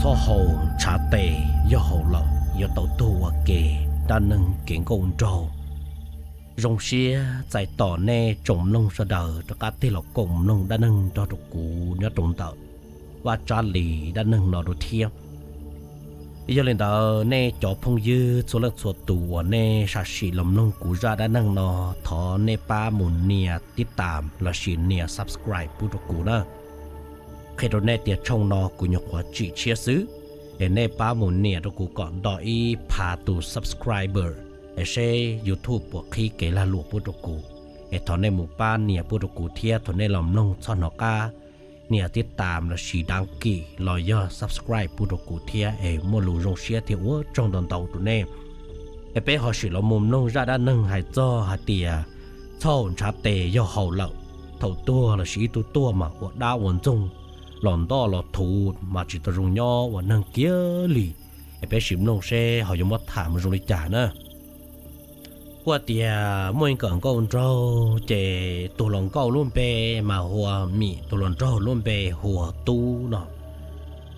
Thoj haus ntshav tes yog haus lawm yuav tau tuag ua ke. Dab neeg kev nkauj nraug. Zoo siab txais tos nej tsoom mloog sawv daws rov qab tig los koom mloog dab neeg nrog rau kuv nyob rau ntawm Vaj Tsab Lis dab neeg no dua thiab. Yog li ntawd nej cov phooj ywg txhua leej txhua tus uas nej sam sim los mloog kuv zaj dab neeg no, thov nej pab mus nias tib tam lossis nias subscribe pub rau kuv na. Qhia rau nej tias tshooj no kuv nyuam qhuav tsim tshiab xwb, es nej pab mus nias rau kuv kom nto ib phav tus subscriber, es seb YouTube puas qhib kev lag luam pub rau kuv. Es thov nej mus pab nias pub rau kuv thiab, thaum nej los mloog txhob hnov qab nias tib tam lossis dab kim los yog subscribe pub rau kuv thiab, es muaj lus zoo siab thiab ua tsaug ntau ntau rau nej. Es peb ho sim los mus mloog zaj dab neeg hais txog hais tias thoj haus ntshav tes yog haus lawm, thaum tuag lossis ib tug tuag mas ua dab ua ntxoog, los ntoj los thuv mas tsis tau zoo nyob ua neeg kiag li. Es peb sim mloog seb ho yuav muab tham mus zoo li cas na. Kuj tias muaj ib nkawm nkauj nraug, ces tus hluas nkauj lub npe mas hu ua Mim, tus hluas nraug lub npe hu ua Tub no.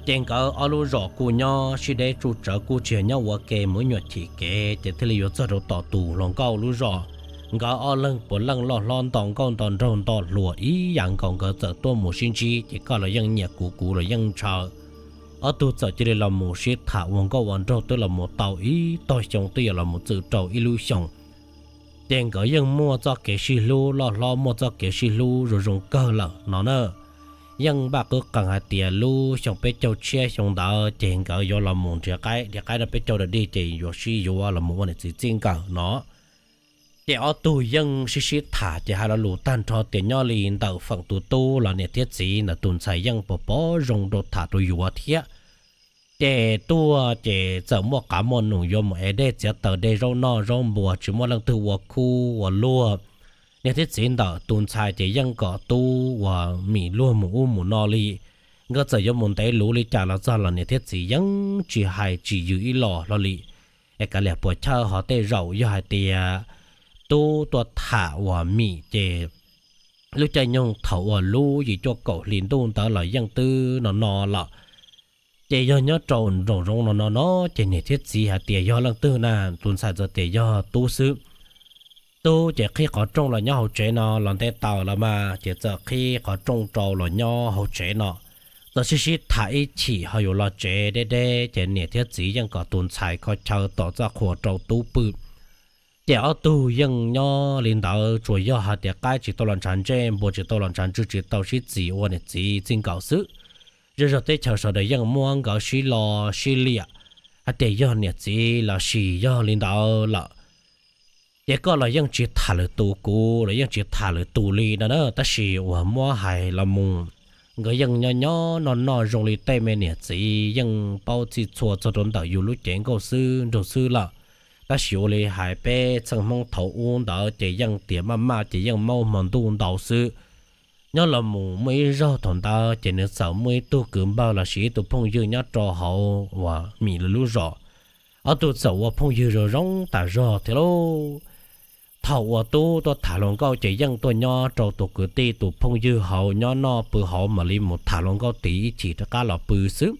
Ces nkawd ob lub zos kuj nyob sib deb tsuj tsawv, kuj tsis yog nyob ua ke mus ib nyuag chim kev, ces thiaj li yuav txog rau tom tus hluas nkauj lub zos. Nkawd ob leeg puav leej loj hlob nto nkauj nto nraug nto hluas ib yam nkaus, nkawd txawm tuaj mus sib ntsib, ces koj los yeej nyiam kuv, kuv los yeej ntshaw. Ob tug txawm cia li los mus sib tham ua nkauj ua nraug twb los mus tau ib tog xyoo, twb yuav los mus txwm rau ib lub xyoos. Ces nkawd yeej muaj txoj kev sib hlub, loj hlob muaj txoj kev sib hlub zoo zoo kawg lawm no na. Yeej npaj qwb qees hais tias lub xyoo peb caug tshiab xyoo ntawd ces nkawd yuav los mus nrhiav qaib, nrhiav qaib rau peb caug dam dig ces yuav sib yuav los mus ua niam txiv txij nkawm no. Ces ob tug yeej sib sib tham, ces hais lo lus tag nrho tias nyob li ntawm feem tus tub los niam thiab txiv ntawm tus ntxhais yeej pom pom zoo rau tham rau yuav thiab. Ces tuaj ces txawm muaj qav muaj num yuav mus ev dej txiav taws, dej zaub noj zaub npua, tsis muaj leej twg ua khub ua luag. Niam thiab txiv ntawm tus ntxhais ces yeej kom tub uas Mim luag mus ub mus no li. Nkawd txawm yuav mus ntev luv li cas los txog los niam thiab txiv yeej tsis hais tsis yws ib los hlo li. Es kav liam puas chawj ho tej zaum yog hais tias tub tuaj tham uas Mim ces lub caij nyoog thaum uas lub yim cuaj kaum hli ntuj ntawd los yeej twb no no lawm. Ces yog nyob rau nraum zoov no no no, ces niam thiab txiv hais tias yog leej twg na, tus ntxhais txawm tias yog tub xwb. Tub ces qhib qhov rooj los nyob hauv tsev no los nte taws los mas, ces txawm qhib qhov rooj rau los nyob hauv tsev no. Txawm sib sib tham ib chim ho yuav los tsev deb deb, ces niam thiab txiv yeej kom tus ntxhais kho chaw tom txoj qhua rau tub pw. Ces ob tug yeej nyob li ntawd, tsuas yog hais tias qaib tsis tau los ntshav ntsej, npua tsis tau los ntshav ntswg, tsis tau sib txis ua niam txiv txij nkawm xwb. Zej zog teb chaws sawv daws yeej muab nkawd sib lo sib liam hais tias yog niam txiv los sis yog li ntawd lawm. Ces koj los yeej tsis tham lwm tus, kuv los yeej tsis tham lwm tus li no na, tab sis uas muab hais los mus, nkawd yeej nyob nyob noj noj zoo li tej me niam txiv, yeej paub txij txhua txog rau ntawm yus lub cev nkauj xwb nraug xwb lawm. Tab sis ua li hais peb txheej Hmoob thaum ub ntawd ces yeej tias maj maj ces yeej maub hmo ntuj ntau xwb. Nyob los mus muaj ib zaug thaum ntawd ces nws txawm muaj ib tug kwv npawg los sis ib tug phooj ywg nyob rau hauv uas Mim lawv lub zos. Ob tug txawm ua phooj ywg zoo zoo tas zog thiab lauj. Thaum uas tub tuaj tham hluas nkauj ces yeej tuaj nyob rau tus kwv tij tus phooj ywg hauv nyob noj pw hauv mam li mus tham hluas nkauj tid ib chim rov qab los pw xwb.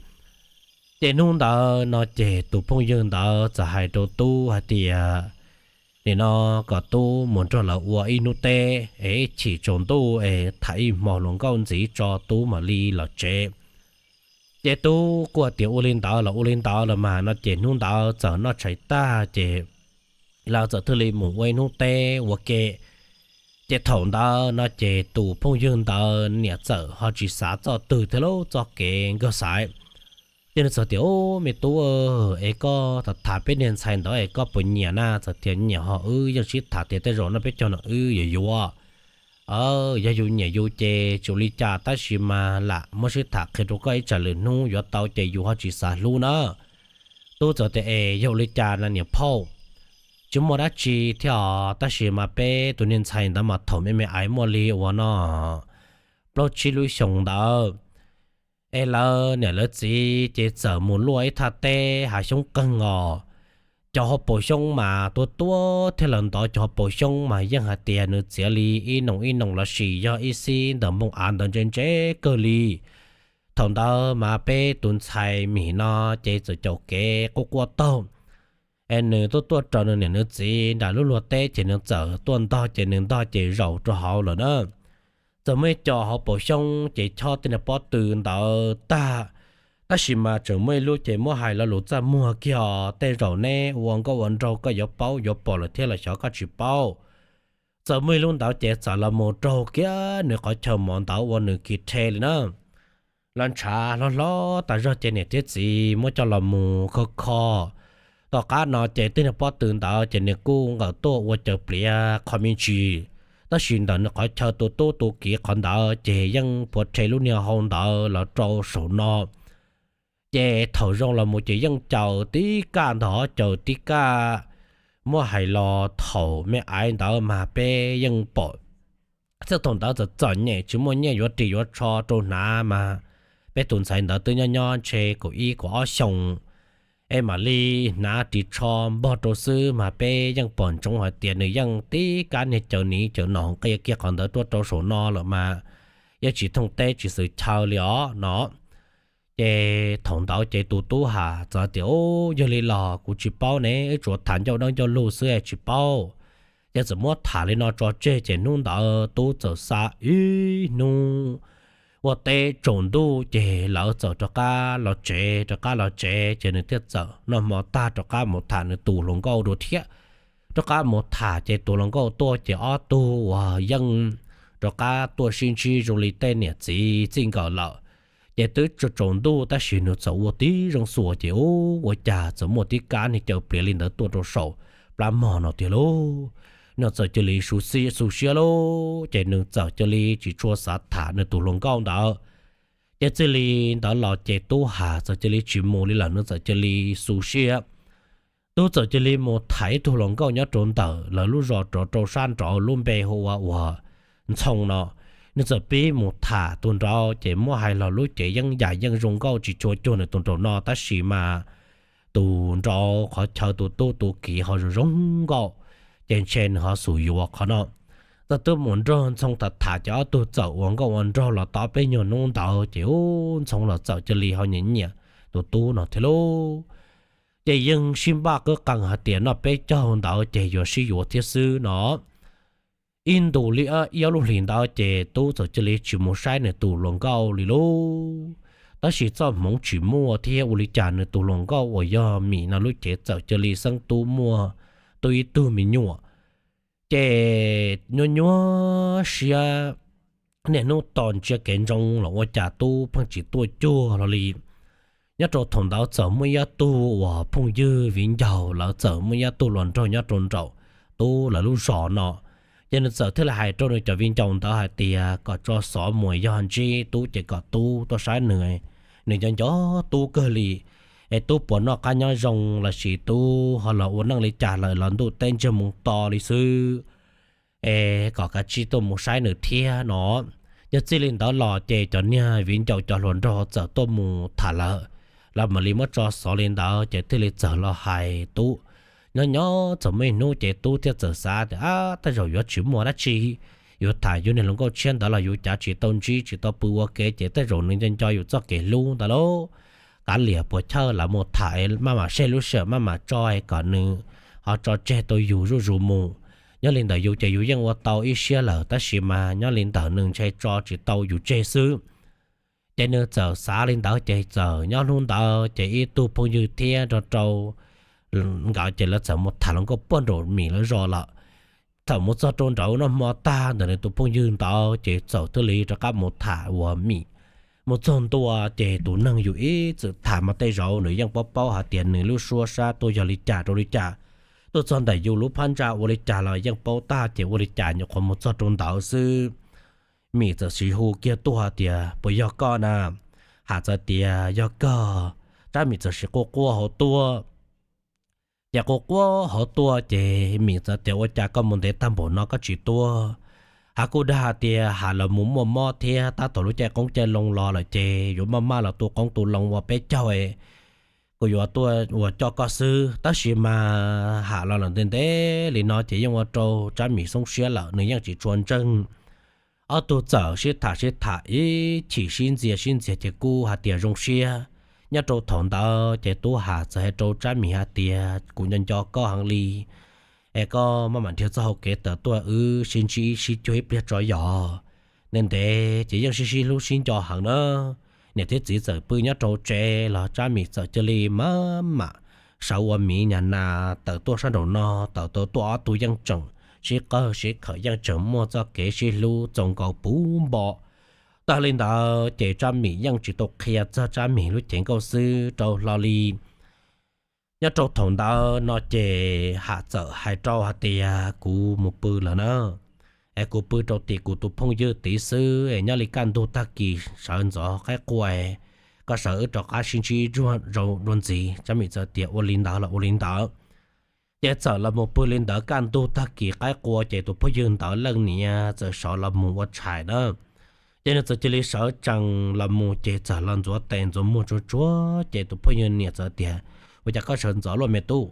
Ces hnub ntawd no ces tus phooj ywg ntawd txawm hais rau tub hais tias, nim no kom tub mus nrog lawv ua ib hnub teb es ib chim tsaus ntuj es tham ib hmo hluas nkauj ntxiv tso tub mam li los tsev. Ces tub kuj tias ua li ntawd los ua li ntawd los mas no ces hnub ntawd txawm noj tshais tag ces lawv txawm thiaj li mus ua ib hnub teb ua ke. Ces thaum ntawd no ces tus phooj ywg ntawd niam txawm ho tsis xav txoj twg thiab lauj, txoj kev nkag xaiv. Ces nws txawm tias, Ub, me tub, es koj tham tham peb niag ntxhais ntawd es koj puas nyiam na? Txawm tias, Nyiam hos wb yeej sib tham tias tej zaum no peb caug no wb yuav yuav. Yog yus nyiam yus ces tsis ua li cas, tab sis mas lam muab sib tham qhia rau koj ib tsam lwm hnub yuav tau ces yus ho tsis xav hlub na. Tub txawm tias, Es yog ua li cas na niam phauj? Tsis muaj dab tsi thiab os, tab sis mas peb tus niag ntxhais ntawd mas thaum me me ais muaj li uas no plaub tsib lub xyoos ntawd, es lawv niam lawv txiv ces txawm mus luaj ib thaj teb hav xyoob qeeg os. Cov hauv paus xyoob mas tuab tuab thiab lawv ntov cov hauv paus xyoob mas yeej hais tias nws txiav li ib noo ib noo los sis yog ib xib ntawm npoo av ntawd ntse ntse kawg li. Thaum ntawd mas peb tus ntxhais Mim no ces txawm caum kev quaj quaj taug, es nws tuaj tuaj raws nws niam nws txiv nram lub luag teb ces nws txawm tuaj ntog ces nws ntog ces zaum rau hauv lawm na. Txawm muaj ib co hauv paus xyoob ces chob tej niag pob tw ntawd tag, tab sis mas tseem muaj ib lub ces muab hais lo lus txaj muag kiag os, tej zaum neb ua nkauj ua nraug koj yuav paub yuav pom lawm thiab los xyov koj tsis paub. Txawm muaj ib lub ntawd ces txawm los mus raug kiag nws qhov chaw mov ntawd ua nws kis rhe li na. Los ntshav hlob hlob tas zog ces niam thiab txiv muab coj los mus kho kho. Tom qab no ces tej niag pob tw ntawd ces nws kuj nqawm tuaj ua caws pliav qho me ntsis, tab sis ntawm nws qhov chaw tus tub tus kiv qhov ntawd ces yeej puav rhe lub niag hau ntawd los rau saum no. Ces thaum zoo los mus ces yeej caws tib kaj ntog, caws tib kaj. Muab hais los thaum me aiv ntawd mas peb yeej pom, txij thaum ntawd txawm txom nyem tsis muaj nyiaj yuav ris yuav tsho rau hnav mas peb tus ntxhais ntawd twb nyob nyob ntshe kaum ib kaum ob xyoos, es mam li hnav ris tsho npog rau xwb mas peb yeej pom ntsoov hais tias nws yeej tib kaj niag caws niv caws no qia kiag qhov ntawd tuaj rau saum no lawm mas yeej tsis thooj teb tsis xwm chaw li os no. Ces thaum ntawd ces tus tub has txawm tias, Ub, yog li los kuv tsis paub ne, wb tsuas tham ncauj dawb ncauj lug xwb tsis paub. Ces txawm muab tham li no tso tseg ces hnub ntawd tub txawm xa ib hnub ua teb tsaus ntuj ces lawv txawm rov qab los tsev, rov qab los tsev ces nws thiaj txawm noj hmo tag rov qab mus tham nws tus hluas nkauj dua thiab. Rov qab mus tham ces tus hluas nkauj tuaj ces ob tug uas yeej rov qab tuaj sib ntsib zoo li tej niam txiv txij nkawm lawm. Ces twb tsaus ntuj tab sis nws txawm ua tib zoo xuas ces ub, ua cas txawm muaj tib kab niag caws pliav li ntawd tuaj rau saum plab mog no tiag lauj. Nws txawm cia li xu siab lauj, ces nws txawm cia li tsis tshua xav tham nws tus hluas nkauj ntawd. Ces txij li ntawd los ces tub has txawm cia li tsis mus li lawm, nws txawm cia li xu siab. Tub txawm cia li mus tham ib tug hluas nkauj nyob rau ntawm lawv lub zos rov rau sab nraud, lub npe hu ua uas Ntxhoo no. Nws txawm pib mus tham tus nraud ces muab hais los lub cev yeeb yam yeej zoo nkauj tsis tshua cuag nws tus nraum no, tab sis mas tus nraud qhov chaw tus tub tus kiv ho zoo zoo nkauj, ces ntshe nws ho xum yuav qhov no. Txawm twb mus nrog Ntxhoo tham tham ces ob tug txawm ua nkauj ua nraug los tau peb nyuag hnub ntawd ces ub, Ntxhoo los txawm cia li ho nyiam nyiam tus tub no thiab lauj. Ces yeej sib npaj qwb qees hais tias noj peb caug ntawd ces yuav sib yuav thiab xwb no. Ib ntus li ib ob lub hlis ntawd ces tub txawm cia li tsis mus saib nws tus hluas nkauj li lauj. Tab sis txoj hmoov tsis muaj thiab ua li cas nws tus hluas nkauj uas yog Mim no lub cev txawm cia li xeeb tub muaj tub ib tug me nyuam. Ces nyuaj nyuaj siab, niaj hnub tos ntsia kev ntsoov los ua cas tub pheej tsis tuaj cuag los li. Nyob rau thaum ntawd txawm muaj ib ob tug uas phooj ywg viv ncaus lawv txawm muaj ib ob tug hluas nraug nyob rau nraum tub lawv lub zos no. Ces nws txawm thiaj li hais rau nws cov viv ncaus ntawd hais tias kom tso xov mus, yog ntsib tub ces kom tub tuaj saib nws, nws nco nco tub kawg li. Es tub puas noj qab nyob zoo los sis tub ho los ua neej li cas lawm los ntuj teb ntsiag moo to li xwb, es kom kav tsij tuaj mus saib nws thiab no. Yog txij li ntawd los ces cov niag viv ncaus cov hluas nraug txawm tuaj mus tham lawm, lawv mam li muab tso xov li ntawd ces thiaj li txawm los hais tub. Nyob nyob txawm muaj ib hnub ces tub thiaj txawm xav tias, Ab, tej zaum yuav tsis muaj dab tsi, yuav tham yus niag hluas nkauj tshiab ntawd los yus cav tsis tau ntsib tsis tau pw ua ke ces tej zaum nws nco nco yus txoj kev hlub ntawd lauj. Kav liam puas chawj, lawv mus tham es maj mam saib lub sij hawm maj mam tso es kom nws ho tso tseg tau yus zuj zus mus. Nyob li ntawm yus ces yus yeej ua tau ib siab lawm tab sis mas nyob li ntawm nws ntshe tso tsis tau yus tseg xwb. Ces nws txawm xav li ntawd ces txawm nyob hnub ntawd ces ib tug phooj ywg thiab nrog rau nkawd ces lawv txawm mus tham hluas nkauj puag nraum Mim lawv zos lawm. Thaum mus txog rau nraud noj hmo tag ntawm nws tus phooj ywg ntawd ces txawm thiaj li rov qab mus tham uas Mim. Mus txog ntua ces tus neeg yus ib txwm tham mas tej zaum nws yeej paub paub hais tias nws lub suab sab tuaj yog li cas rau li cas, tuaj txog ntawm yus lub phab ntsa ua li cas los yeej paub tag ces ua li cas nyuam qhuav mus txog rau ntawd xwb, Mim txawm sis hu kiag tuaj hais tias, Puas yog koj na? Has txawm tias, Yog kawg. Tsab Mim txawm sis quaj quaj hauv tuaj. Ces quaj quaj hauv tuaj ces Mim txawm tias, Ua cas koj mus ntev tag npaum no koj tsis tuaj? Has kuj dag hais tias, Has los mus muaj mob thiab tab tom lub caij qoob caij loo los lawm ces yuav maj maj los tu qoob tu loo ua peb caug, kuv yuav tuaj ua coj koj xwb. Tab sis mas Has los lawm ntev ntev li no ces yeej ua rau Tsab Mim xoob siab lawm, nws yeej tsis tshua ntseeg Ob tug txawm sib tham sib tham ib chim sib ntxias sib ntxias ces kuj hais tias zoo siab. Nyob rau thaum ntawd ces Tub Ham txawm hais rau Tsab Mim hais tias, kuv nco nco koj heev li, es koj maj mam nrhiav txoj hau kev tawm tuaj wb sib ntsib sib cuag ib pliag tso yog. Ntev ntev ces yeej sib sib hlub sib nco heev na. Niam thiab txiv txawm pw nyob rau tsev los Tsab Mim txawm cia li maj mam sawv ua miv nyas nas tawm tuaj sab nraum no, tawm tau tuaj ob tug yeej tseem sib qawg sib khawm yeej tseem muaj txoj kev sib hlub txaus nkaus puv npo. Tag li ntawd ces Tsab Mim yeej tsis tau qhia txog Tsab Mim lub cev nkauj xwb rau hlo li. Nyob rau thaum ntawd no ces Ham txawm hais rau hais tias, kuv mus pw lawm na, es kuv pw rau tim kuv tus phooj ywg tid xwb es nyob li kaj ntug tag kis sawv ntxov qaib qua, koj sawv wb rov qab sib ntsib zuag zaus dua ntxiv. Tsab Mim txawm tias ua li ntawd los ua li ntawd. Ces txawm los mus pw li ntawd, kaj ntug tag kis qaib qua ces tus phooj ywg ntawd leej niam txawm sawv los mus ua tshais na. Ces nws txawm cia li sawv tsees los mus ces txawm los ntxuav tes ntxuav muag tsuag tsuag ces tus phooj ywg niam txawm tias, ua cas koj sawv ntxov luaj me tub?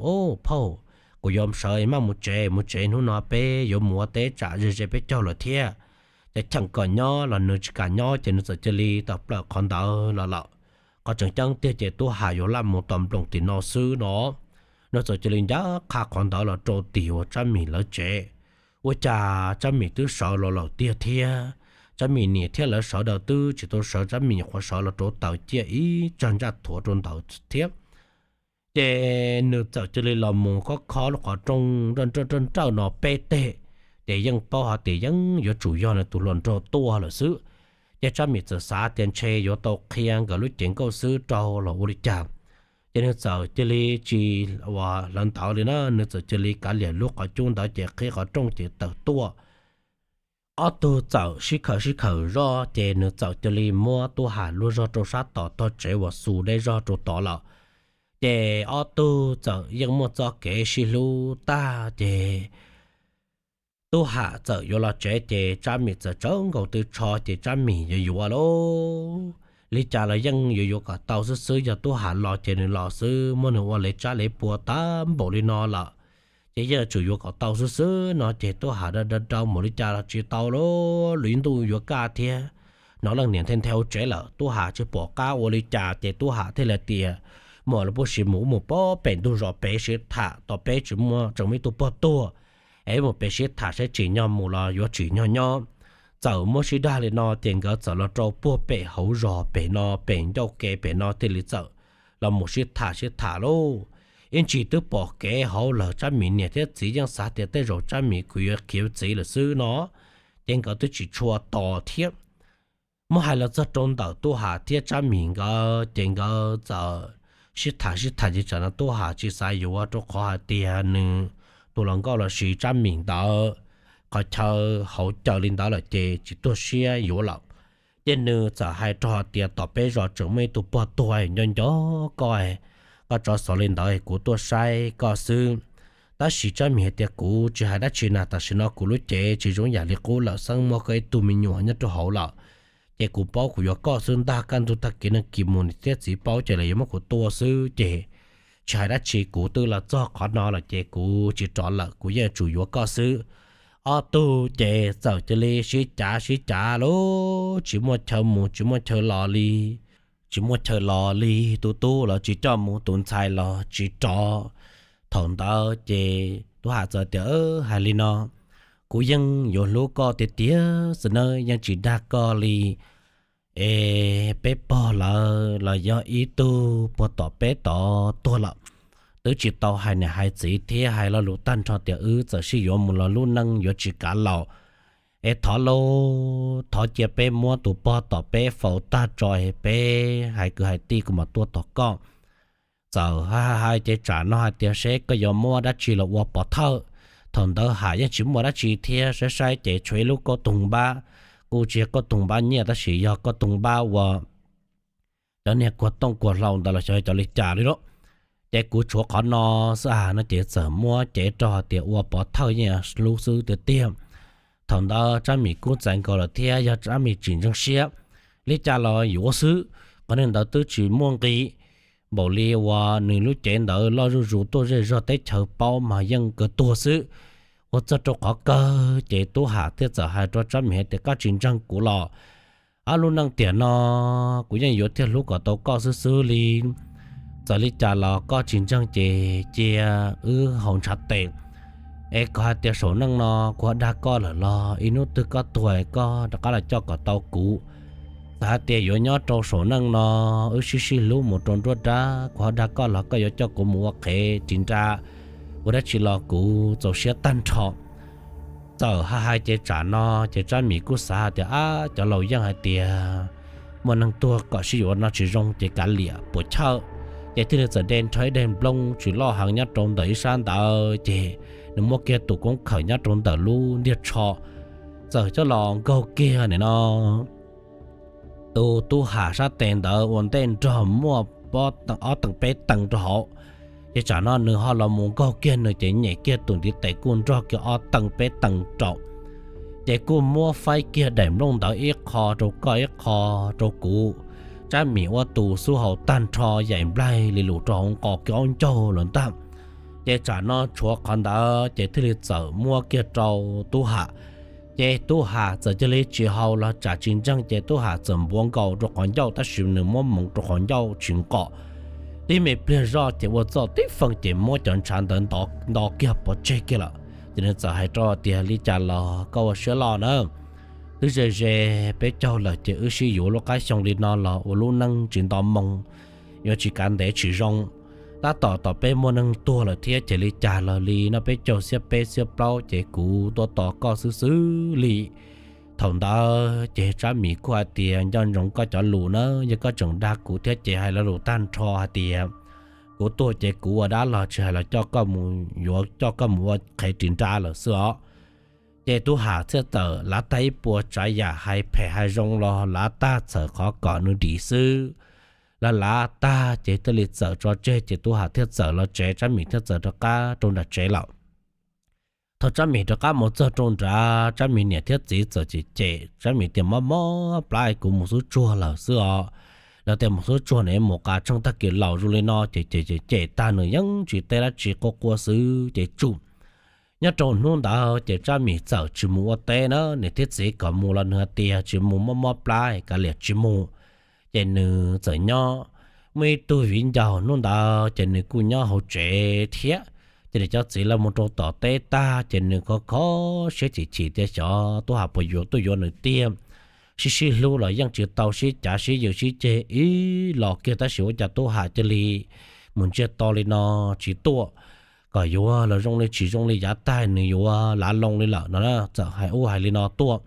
Phauj, kuv yuav sawv maj mus tsev, mus tsev hnub no peb yuav mus ua teb tsam ze ze peb caug lawm thiab. Ces cheem kom nyob los nws tsis kam nyob ces nws txawm cia li tawm plaws qhov ntawd los lawm. Qhov tseem ceeb tiag ces Tub Ham yuav laj mus tom nploos tim no xwb no. Nws txawm cia li ncaj qha qhov ntawd los rau tim uas Tsab Mim lawv tsev. Ua cas Tsab Mim twb sawv los lawm tiag thiab. Tsab Mim niam thiab lawv sawv daws twb tsis tau sawv, Tsab Mim nyuam qhuav sawv los rau taws ciaj ib tsag ntsaj thuav rau ntawd thiab. Ces nws txawm cia li los mus khob khob lub qhov rooj nrawj nrawj nrawj no peb teg, ces yeej paub hais tias yeej yuav tsum yog nws tus hluas nraug tuaj lawm xwb. Ces Tsab Mim txawm xav tias ntshe yuav tau qhia nkawd lub cev nkauj xwb rau los ua li cas. Ces nws txawm cia li tsis ua hlawv ntawd li na, nws txawm cia li kav liam lub qhov cub ntawd ces qhib qhov rooj ces tawm tuaj. Ob tug txawm sib khawm sib khawm zoj ces nws txawm cia li muab Tub Ham luag zog rau sab tom tog tsev uas xus deb zog rau tod lawm. Ces ob tug txawm yeej muaj txoj kev sib hlub tag ces Tub Ham txawm yuav los tsev ces Tsab Mim txawm tsawv nkaus tw tsho ces Tsab Mim yuav yuav lauj. Li cas los yeej yuav yuav kom tau xwb xwb, yog Tub Ham los ces nws los xwb, muab nws ua lev tsab lev pua tag npaum li no lawm. Ces yeej yuav tsum yuav kom tau xwb xwb no ces Tub Ham da da dau npaum li cas los tsis tau lauj, lub ib ntuj yuav kaj thiab. Hnov leej niam nthe nthe hauv tsev lawm, Tub Ham tsis pom qab ua li cas ces Tub Ham thiaj li tias, muaj lub pub siv mus ub mus pem ntug zos pem siv tham, tom peb tsis muaj tseem muaj ib tug pog tuag, es mus pem siv tham saib tsim nyog mus los yuav tsim nyog nyob. Txawm muab sib dag li no ces nkawd txawm los rau puag pem hauv zos pem no, pem ncauj ke pem no thiaj li txawm los mus sib tham sib tham lauj. Ib ntsis twb pom kev hauv lawm, Tsab Mim niam thiab txiv yeej xav tias tej zaum Tsab Mim kuj yuav khiav txiv lawm xwb no, ces nkawd twb tsis tshua tos thiab. Muab hais los txog rau ntawm Tub Ham thiab Tsab Mim nkawd ces nkawd txawm sib tham sib tham ces tsam no Tub Ham tsis xav yuav rau qhov hais tias nws tus hluas nkauj los sis Tsab Mim ntawd qhov chaw hauv caw li ntawd lawm ces tsis tuag siab yuav lawm. Ces nws txawm hais rau hais tias tom peb zos tseem muaj ib tug pog tuag nco nco koj, koj tso xov li ntawd kuv tuaj saib koj xwb. Tab sis Tsab Mim hais tias kuv tsis hais dab tsi na, tam sim no kuv lub cev tsis zoo yam li qub lawm, xeeb muab koj ib tug me nyuam nyob rau hauv lawm. Ces kuv paub kuv yuav koj xwb ntag, kaj ntug tag kis neeg kis mus niam thiab txiv paub ces lawv yuav muab kuv tua xwb ces tsis hais dab tsi, kuv twb los txog qhov no lawm ces kuv tsis rov lawm, kuv yeej yuav tsum yuav koj xwb. Ob tug ces txawm cia li sib cav sib cav lauj, tsis muaj chaw mus tsis muaj chaw los li, tsis muaj chaw los li, tus tub los tsis coj mus, tus ntxhais los tsis rov. Thaum ntawd ces Tub Ham txawm tias, hais li no, kuv yeej yuav hlub koj tiag tiag xwb nawb, yeej tsis dag koj li. Es peb pog lawv los yog ib tug puag tom peb tod tuag lawm, twb tsis tau hais niam hais txiv thiab hais lo lus tag nrho tias wb txawm sib yuav mus los lub neej yuav tsis kav laus. Es thov lauj, thov cia peb muab tus pog tom peb faus tag tso es peb hais kwv hais tij kuv mam tuaj tos koj. Txawm hais hais ces tsam no hais tias seb koj yuav muab dab tsi los ua pov thawj. Thaum ntawd Ham yeej tsis muaj dab tsi thiab, saib saib ces tshuav ib lub kauj toog npab, kuj tsis yog kauj toog npab nyiaj tab sis yog kauj toog npab uas cov niag kuag tooj kuag hlau ntawd los xyov cov li cas li lauj. Ces kuv tshuav qhov no xwb as no ces txawm muab cev rau hais tias ua pov thawj yeej hlub xwb tiag tiag. Thaum ntawd Tsab Mim kuj txais nkaus lawm thiab yog Tsab Mim tsis ntseeg siab li cas los yuav xwb, qhov niag ntawd twb tsis muaj nqi. Npaum li uas nws lub cev ntawd loj zuj zus tuaj zej zog teb chaws paub mas yeej kawg tuag xwb. Ua txog rau qhov kawg ces Tub Ham thiaj txawm hais rau Tsab Mim hais tias, Koj tsis ntseeg kuv los? Ob lub neej tiam no kuv yeej yuav thiaj hlub kom tau koj xwb xwb li. Txawm li cas los koj tsis ntseeg ces cia wb haus ntshav tes. Es koj hais tias saum neej no kuv ho dag koj lawm los ib hnub twg koj tuag koj rov qab los coj kom tau kuv. Txawm hais tias yuav nyob rau saum neej no wb sib sib hlub mus rau nruab nrab, kuv ho dag koj los koj yuav coj kuv mus ua qhev ris nra ua dab tsi los kuv txaus siab tag nrho. Txawm hais hais ces tsam no ces Tsab Mim kuj xav hais tias, Ab, cov laus yeej hais tias muaj neeg tuag kom sib yuav no tsis zoo ces kav liam puas chawj. Ces thiaj li txawm de nrho ib daim nplooj tsis loj heev nyob rau ntawm ib sab ntawd ces nws muab kiag tus koob khawm nyob rau ntawm lub ntiag tsho, txawm coj los nkaug kiag nim no tus Tub Ham sab tes ntawd ua ntej nrog muaj ob teev peb teev rau hauv. Ces tsam no nws ho los mus nkaug kiag nws ces nyem kiag tus ntiv tes kuj nrog kiag ob teev peb teev rau. Ces kuj muab faib kiag daim nplooj ntawd ib qho rau koj ib qho rau kuv. Tsab Mim ua tus xub haus tag nrho yaim nplaig li lus rau hauv nqos kiag aub ncaug lawm ntag. Ces tsam no tshuav qhov ntawd ces thiaj li txawm muab kiag rau Tub Ham. Ces Tub Ham txawm cia li tsis haus los tsam tsis ntseeg ces Tub Ham txawm npuav nkaus rau qhov ncauj tab sis nws muab moov rau qhov ncauj tsis nqos. Tib me pliag zoj ces ua txoj tib feej ces muab cov ntshav ntawd nto kiag pov tseg kiag lawm. Ces nws txawm hais rau tias, Li cas los koj ua siab loj na, twb ze ze peb caug lawm ces wb sib yuav lub qab xyoo li no los ua lub neej tsis nto moo, yuav tsis kav ntev tsis zoo. Tab tom tom peb muaj neeg tuag lawm thiab ces li cas los li no peb caug xiab peb xiab plaub ces kuv tuaj tos koj xwb xwb li. Thaum ntawd ces Tsab Mim kuj hais tias, Nco ntsoov koj cov lus na, yog koj tseem dag kuv thiab ces hais lo lus tag nrho hais tias kuv tuag ces kuv ua dab los tsis hais los coj koj mus yuav coj koj mus ua qhev ris nra lawm xwb os. Ces Tub Ham thiaj txawm lav tag ib puas tsav yam hais phem hais zoo los lav tag txhawm qhov kom nws dim xwb. Lav lav tag ces thiaj li txawm tso tseg ces Tub Ham thiaj txawm los tsev, Tsab Mim thiaj txawm rov qab rau nram tsev lawm. Thaum Tsab Mim rov qab mus txog rau nrad, Tsab Mim niam thiab txiv txawm cem cem Tsab Mim tias, Mob mob plab, kuv mus xub tsuag lawm xwb os. Lawv tias mus xub tsuag ne mus qas tsheej tag kis laus zoo li no ces cem cem cem tag nws yeej tsis teb dab tsi, quaj quaj xwb ces tsum. Nyob rau hnub ntawd ces Tsab Mim txawm tsis mus ua teb na, niam thiab txiv kom mus los nws hais tias tsis mus, mob mob plab kav liam tsis mus. Ces nws txawm nyob. Muaj ib tug viv ncaus hnub ntawd ces nws kuj nyob hauv tsev thiab. Ces nws cov txiv lawv mus rau tom teb tag ces nws kho kho siab chim chim tias xyov Tub Ham puas yuav tuaj yuav nws tiag. Sib sib hlub los yeej tsis tau sib cav sib yws sib ceg ib los kiag tab sis ua cas Tub Ham cia li mus ntsiag to li no tsis tuaj. Kom yuav los zoo li tsis zoo li, yav tag nws yuav lav loo li lawm no, txawm hais ub hais li no tuaj.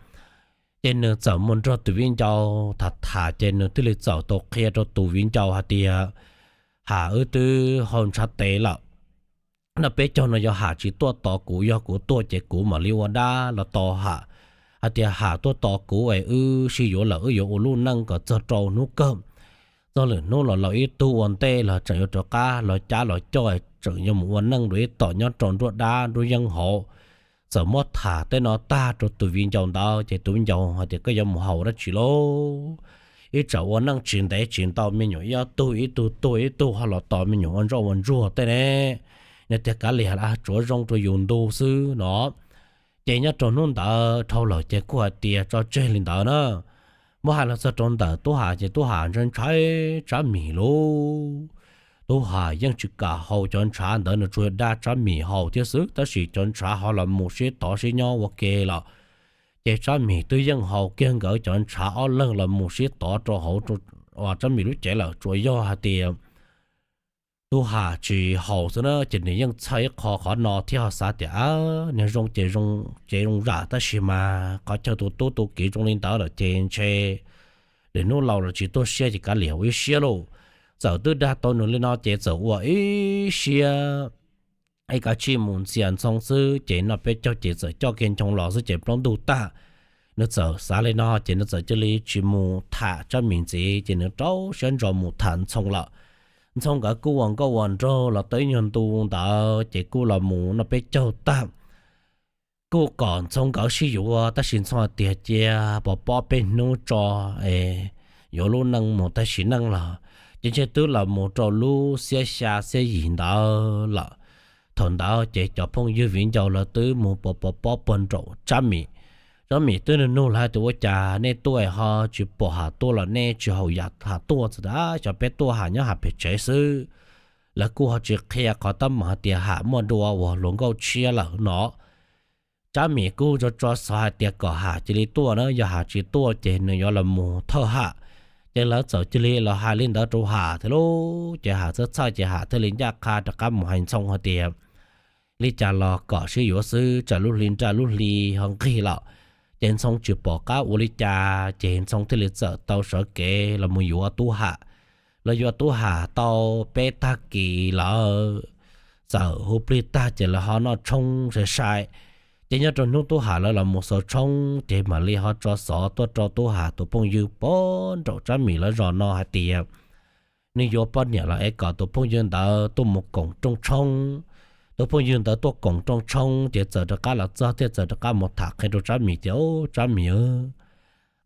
Ces nws txawm mus nrog tus viv ncaus tham tham ces nws thiaj li txawm tau qhia rau tus viv ncaus hais tias, Ham wb twb haus ntshav tes lawm. Noj peb caug no yog Ham tsis tuaj tos kuv, yog kuv tuaj ces kuv mam li ua dab los tos Ham. Hais tias Ham tuaj tos kuv es wb sib yuav lawm wb yuav ua lub neej kom txog rau hnub kawg. Txog lwm hnub los laus ib tug ua ntej los tseem yuav rov qab los cab los coj, tseem yuav mus ua neej dua ib tom nyob rau nruab dab nruab yeeb hauv. Txawm muab tham tej no tag rau tus viv ncaus ntawd ces tus viv ncaus hais tias, Koj yuav mus haus dab tsi lauj? Ib tsam ua neej tsis ntev tsis ntau me nyuam ib ob tug, ib tug tuag ib tug ho los tos me nyuam ua ntsoj ua ntsuag tej ne. Nws tias, Kav liam, tsuav zoo rau yus ntu xwb no. Ces nyob rau hnub ntawd dhau lawm ces kuj hais tias tso tseg li ntawd na. Muab hais los txog rau ntawm Tub Ham ces Tub Ham ntshai ntshai Tsab Mim lauj. Tub Ham yeej tsis kam haus cov ntshav ntawd, nws tsuas dag Tsab Mim haus thiab xwb, tab sis cov ntshav ho los mus sib tov sib nyob ua ke lawm. Ces Tsab Mim twb yeej haus kiag nkawd cov ntshav ob leeg los mus sib tov rau hauv Tsab Mim lub cev lawm, tsuas yog hais tias Tub Ham tsis haus xwb na, ces nws yeej txhawj ib qho qhov no thiab ho xav tias, Ab, niag zoo ces zoo, ces zoo zam, tab sis mas qhov chaw tus tub tus kiv zoo li ntawd lawm ces ntshe lwm hnub laus los tsis tuag siab ces kav liam ua ib siab lauj. Txawm twb dag tau nws li no ces txawm ua ib siab, ib kav tsij mus ntxias Ntxhoo xwb ces noj peb caug ces txawm coj kiag Nchoo los xwb ces plaub ntug tag. Nws txawm xav li no ces nws txawm cia li tsis mus tham Tsab Mim ntxiv ces nws rau siab ntso mus tham Ntxhoo lawm. Ntxhoo nkawd kuj ua nkauj ua nraug los tau ib nyuag ntu ntawd ces kuj los mus noj peb caug tag. Kuj kom Ntxhoo nkawd sib yuav tab sis Ntxhoo hais tias cia pov pob peb hnub tso es yuav lub neej mus tag sim neej los ces ntshe twb los mus rau lub xiab xya xiab yim ntawd lawm. Thaum ntawd ces cov phooj ywg viv ncaus lawv twb mus pov pov pob puag nraum Tsab Mim. Tsab Mim twb nug nug lawv hais tias ua cas nej tuaj ho tsis pom Ham tuaj los nej tsis haus yam Ham tuaj, txawm tias xyov peb tuaj Ham nyob Ham pem tsev xwb. Lawv kuj ho tsis qhia qhov teeb meem hais tias Ham muaj dua uas hluas nkauj tshiab lawm no. Tsab Mim kuj tso tso xov hais tias kom Ham cia li tuaj na, yog Ham tsis tuaj ces nws yuav los mus thawj Ham. Ces lawv txawm cia li los hais li ntawd rau Ham thiab lauj. Ces Ham txhawj txhawj ces Ham thiaj li ncaj qha rov qab mus hais Ntxhoo hais tias li cas los kom sib yuav xwb, tsam lub hli nraj lub hli ho nqig lawm ces Ntxhoo tsis pom qab ua li cas, ces Ntxhoo thiaj li txawm tau sawv kev los mus yuav Tub Ham. Lawv yuav Tub Ham tau peb tag kis lawm, txawm hu plig tag ces lawv ho noj tshoob sai sai. Ces nyob rau hnub Tub Ham lawv los mus xaus tshoob ces mam li ho tso xov tuaj rau Tub Ham tus phooj ywg puag nraum Tsab Mim lawv zos no hais tias nws yuav poj niam los es kom tus phooj ywg ntawd tuaj mus koom rooj tshoob. Tus phooj ywg ntawd tuaj koom rooj tshoob ces txawm rov qab los txog thiaj txawm rov qab mus tham qhia rau Tsab Mim tias, Tsab Mim,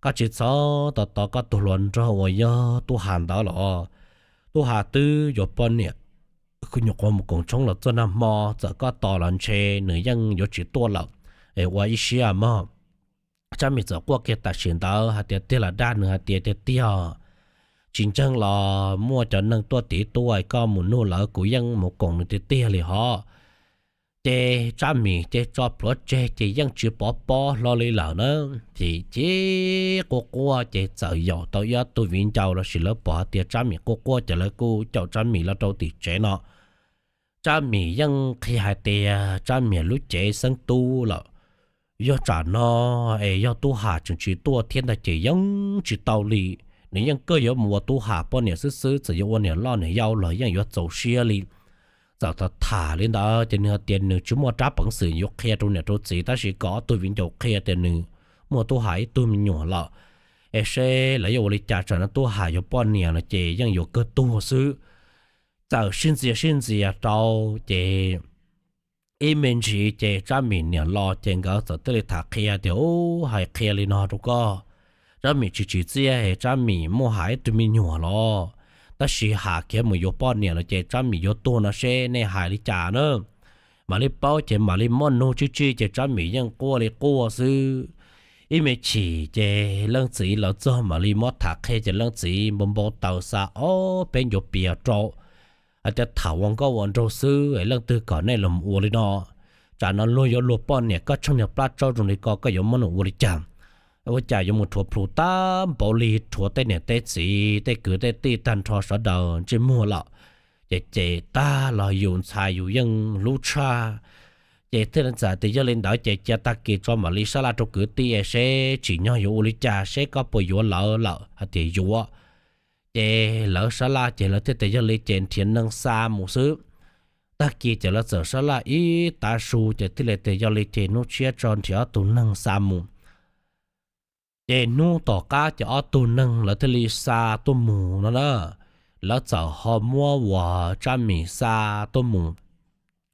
koj tsis txhob tos tos koj tus hluas nraug uas yog Tub Ham ntawd los. Tub Ham twb yuav poj niam, kuv nyuam qhuav mus koom tshoob los txog nag hmo, txawm koj tos los ntshe nws yeej yuav tsis tuaj lawm, es ua ib siab mog. Tsab Mim txawm quaj kiag tam sim ntawd hais tias tiag los dag, nws hais tias tiag tiag, tsis ntseeg los muaj cov neeg tuaj tiv tuaj, koj mus nug lawv kuv yeej mus koom nws tiag tiag li hos. Ces Tsab Mim ces tso plhuav tseg ces yeej tsis pov pob hlo li lawm na. Ces ces quaj quaj ces txawm yaum tau ib ob tug viv ncaus lossis lawv pom hais tias Tsab Mim quaj quaj ces lawv kuj caum Tsab Mim los rau tim tsev no. Tsab Mim yeej qhia hais tias Tsab Mim lub cev xeeb tub lawm, yog tsam no es yog Tub Ham tseem tsis tuaj thiab ntag ces yeej tsis tau li. Nws yeej kawg yuav mus ua Tub Ham poj niam xwb xwb, txawm yuav ua niam loj niam yau los yeej yuav txaus siab li. Txawm tham tham li ntawd ces nws hais tias nws tsis muaj rab peev xwm yuav qhia rau niam rau txiv, tab sis kom ob tug viv ncaus qhia tias nws muaj Tub Ham ib tug me nyuam lawm, es seb lawv yuav ua li cas, tsam no Tub Ham yuav poj niam no ces yeej yuav kawg tuag xwb. Txawm sib ntxias sib ntxias rau ces ib me ntsis ces Tsab Mim niam los ces nkawd txawm thiaj li tham qhia tias, Ub, hais qhia li no rau koj, Tsab Mim tsis tsim txiaj, Tsab Mim muaj Ham ib tug me nyuam los, tab sis Ham khiav mus yuav poj niam lawm ces Tsab Mim yuav tuag no seb nej hais li cas na. Mam li paub ces mam li muab nug tsib tsij ces Tsab Mim yeej quaj li quaj xwb. Ib me chim ces leej txiv los txog mam li muab tham qhia ces leej txiv npau npau taws xa ob peb ncuav pias rau hais tias tham ua nkauj ua nraug xwb, leej twg kom nej los ua li no? Tsam no luag yuav luag poj niam, koj tsheej niag plab tsaub zoo li ko koj yuav muab nws ua li cas? Ua cas yuav mus rhuav plhu tag npaum li, rhuav tej niam tej txiv tej kwv tej tij tag nrho sawv daws ntsej muag lawm. Ces ces tag los yus ntxhais yus yeej hlub tshaj. Ces thiaj li txawm tias yog li ntawd ces cia tag kis tso mam li sab laj rau kwv tij seb tsim nyog yuav ua li cas, seb koj puas yuav lawv lawm hais tias yuav. Ces lawv sab laj ces lawv thiaj tias yog li ces nrhiav neeg xa mus xwb. Tag kis ces lawv txawm sab laj ib tav su ces thiaj li tias yog li ces hnub tshiab tso nrhiav ob tug neeg xa mus. Ces hnub tom qab ces ob tug neeg lawv thiaj li xa tuaj mus no na. Lawv txawm ho muab uas Tsab Mim xa tuaj mus.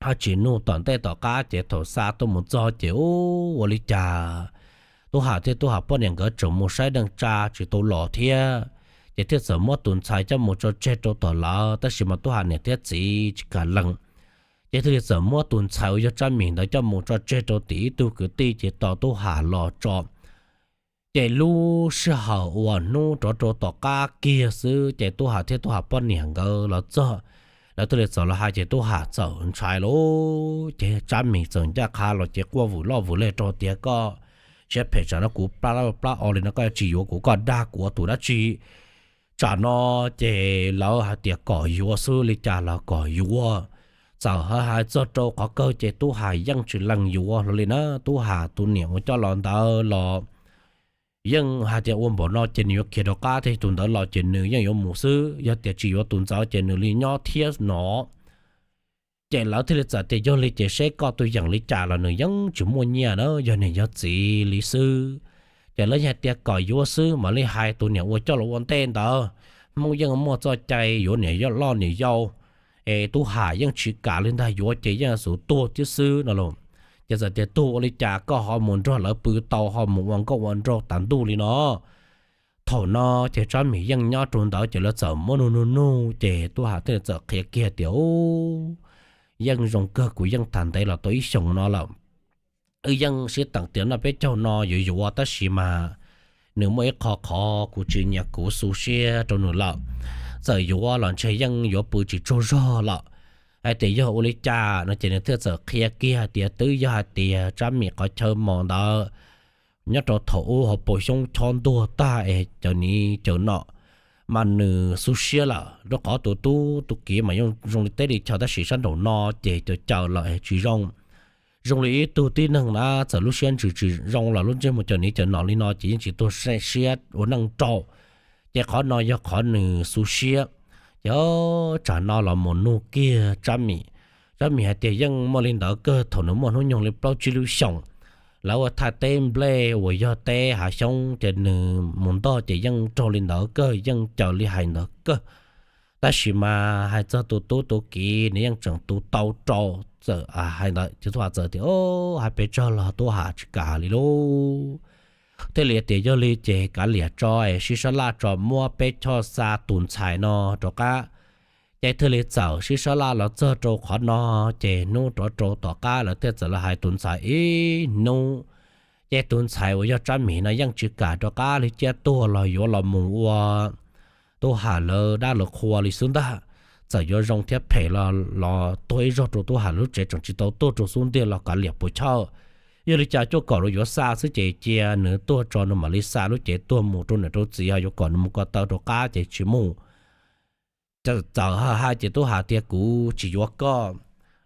Ho tsis nug tom ntej tom qab ces thaum xa tuaj mus txog ces ub, ua li cas Tub Ham thiab Tub Ham poj niam nkawd tseem mus saib neej tsa tsis tau los thiab. Ces thiaj txawm muab tus ntxhais coj mus tso tseg rau tom lawv, tab sis mas Tub Ham niam thiab txiv tsis kam lees. Ces thiaj li txawm muab tus ntxhais uas yog Tsab Mim ntawd coj mus tso tseg rau tim ib tug kwv tij ces tos Tub Ham los tso. Ces lub sij hawm uas hnub rov rau tom qab kiag xwb ces Tub Ham thiab Tub Ham poj niam nkawd los txog, lawv thiaj li txawm los hais ces Tub Ham txawm ntshai lauj. Ces Tsab Mim txawm ncaj qha los ces quaj vwm loj vwm leg rau tias koj siab phem tsam no kuv plab laj plab o li no koj tsis yuav kuv, koj dag kuv ua tus dab tsi? Tsam no ces lawv hais tias kom yuav xwb, li cas los kom yuav. Txawm hais hais txog rau qhov kawg ces Tub Ham yeej tsis lees yuav hlo li na. Tub Ham tus niam uas coj los ntawd los yeej hais tias ua npaum no ces nws yuav khiav rov qab thiab, tus ntawd los ces nws yeej yuav mus xwb, yog tias tsis yuav tus ntxawm ces nws li nyob thiab no. Ces lawv thiaj li txawm tias yog li ces seb koj tus yeem li cas los nws yeej tsis muaj nyiaj na, yog niam yog txiv li xwb. Ces lawv hais tias kom yuav xwb, mam li hais tus niam uas coj los ua ntej ntawd, Hmoob yeej muaj txoj cai yuav niam loj niam yau, es Tub Ham yeej tsis kam li ntag, yuav ces yeej xub tuag thiab xwb no los. Ces txawm tias tuag ua li cas koj ho mus nrog lawv pw tau, ho mus ua nkauj ua nraug tas ntuj li no. Thaum no ces Tsab Mim yeej nyob rau ntawd ces lawv txawm muab nug nug nug ces Tub Ham thiaj li txawm qhia kiag tias, Ub, yeej zoo kawg, kuv yeej tham ntev los tau ib xyoos no lawm. Wb yeej sib teem tias noj peb caug no yuav yuav, tab sis mas nws muaj ib qho qhov kuv tsis nyiam, kuv xu siab rau nws lawm. Txawm yuav los ntshe yeej yuav pw tsis tsaug zog lawm. Hais tias yog ua li cas no ces nws thiaj txawm qhia kiag tias twb yog hais tias Tsab Mim qhov chaw mos ntawd nyob rau thaum ub hauv paus xyoob chob ntuag tag es cawm niv cawm nom, mas nws xu siab lawm rau qhov tus tub tus kiv mas yeej zoo li teb li chaw, tab sis sab nraum no ces cawm cawm lawm tsis zoo. Zoo li ib tug tib neeg na, txawm lub siab ntsws tsis zoo los lub ntsej muag cawm niv cawm nom li no ces yeej tsis tuag siab ua neej rau. Ces qhov no yog qhov nws xu siab. Ces tsam no los mus nug kiag Tsab Mim, Tsab Mim hais tias yeej muaj li ntawd kawg, thaum nws muaj hnub nyoog li plaub tsib lub xyoos, lawv ua thaj teb nplej uas yog teb hav xyoob ces nws mus ntoj ces yeej raug li ntawd kawg, yeej cawm li hais ntawd kawg. Tab sis mas hais txog tus tub tus kiv nws yeej tseem tu tau rau. Txawm hais ntawd ces tub ham txawm tias, hais pes tsawg los tub ham tsis kam li lauj. Thiaj li tias yog li ces kav liam tso es sib sab laj tso muab peb choj xa tus ntxhais no rov qab. Ces thiaj li txawm sib sab laj los txog rau qhov no, ces hnub rov rau tom qab lawv thiaj txawm los hais tus ntxhais ib hnub. Ces tus ntxhais uas yog Tsab Mim no yeej tsis kam rov qab li, ciaj tuag los yuav los mus ua tub ham lawv dab lawv qhua li xwb ntag. Txawm yuav zoo thiab phem los los tuag ib zaug rau tub ham lub tsev, tseem tsis tau tuag rau xub ntiag los kav liam puas chawj. Yog li cas cuaj kaum los yuav xa xwb ces cia nws tuag tso nws mam li xa lub cev tuag mus rau niam rau txiv, ho yuav kom nws mus ko taw rau qab ces tsis mus. Txawm hais ces tub ham tias kuv tsis yuav koj.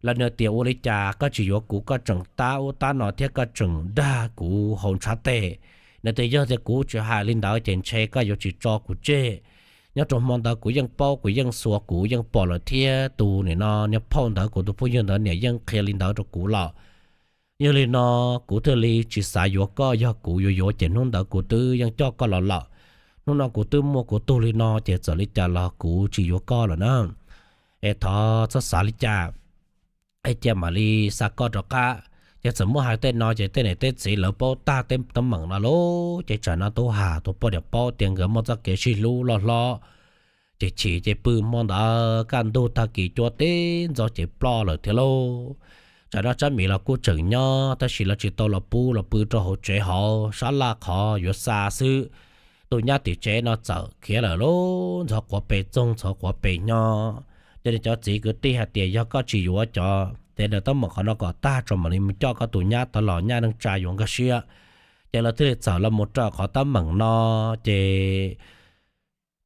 Los nws tias ua li cas koj tsis yuav kuv, koj tseem tab ub tab no thiab koj tseem dag kuv haus ntshav tes. Nws tias yog tias kuv tsis hais li ntawd ces ntshe koj yuav tsis tso kuv tseg. Nyob rau hmo ntawd kuv yeej paub, kuv yeej xuas, kuv yeej pom lawm thiab, tus nim no niag phauj ntawd kuv tus phooj ywg ntawd niam yeej qhia li ntawd rau kuv lawm. Yog li no kuv thiaj li tsis xav yuav koj, yog kuv yuav yuav ces hnub ntawd kuv twb yeej coj koj los lawm. Hnub no kuv twb muaj kuv tug li no ces txawm li cas los kuv tsis yuav koj lawm na. Es thov txhob xav li cas, es cia mam li xa koj rov qab. Ces txawm muab hais tej no ces tej niam tej txiv lawv paub tag tej teeb meem no lauj. Ces tsam no tub ham tus poj niam paub tias nkawd muaj txoj kev sib hlub loj hlob, ces chim ces pw hmo ntawd kaj ntug tag kis cuab tib ntxov ces ploj lawm thiab lauj. Tsam no Tsab Mim los kuj tseem nyob tab sis lawv tsis tau los pub, los pw rau hauv tsev hauv sab laj qhov yuav xa xwb. Tus nyab tim tsev no txawm khiav lawm lauj, ntxhov quav pes txoog ntxhov quav pes nyob. Ces nws cov txiv kwv tij hais tias yog koj tsis yuav cov ces ntawm teeb meem qhov no kom tag tso mam li mus coj koj tus nyab tod los, nyab neej tsa yuav nkag siab. Ces lawv thiaj li txawm los mus raws qhov teeb meem no, ces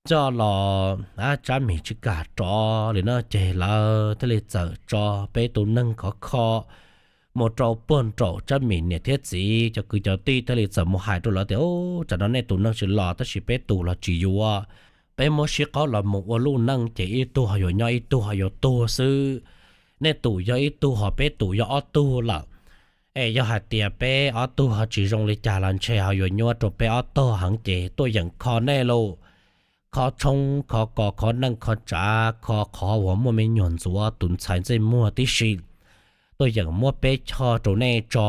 coj los, Tsab Mim tsis kam rov li no ces lawv thiaj li txawm tso peb tus neeg khov kho mus rau puag nraum Tsab Mim niam thiab txiv cov kwv cov tij thiaj li txawm mus hais rau lawv tias, tsam no nej tus neeg tsis los tab sis peb tus los tsis yuav. Peb muab sib qaub los mus ua luj neej ces ib tug ho yuav nyob ib tug ho yuav tuag xwb. Nej tus yog ib tug ho peb tus yog ob tug lawm. Es yog hais tias peb ob tug ho tsis zoo li cas los ntshe ho yuav nyuaj rau peb ob tog heev ces tuaj yeem kho nej lauj. Kho tshoob kho kos kho neej kho tsav kho qhov uas muaj me nyuam ntxuav tus ntxhais ntsej muag tib si. Tuaj yeem muab peb choj rau nej tso,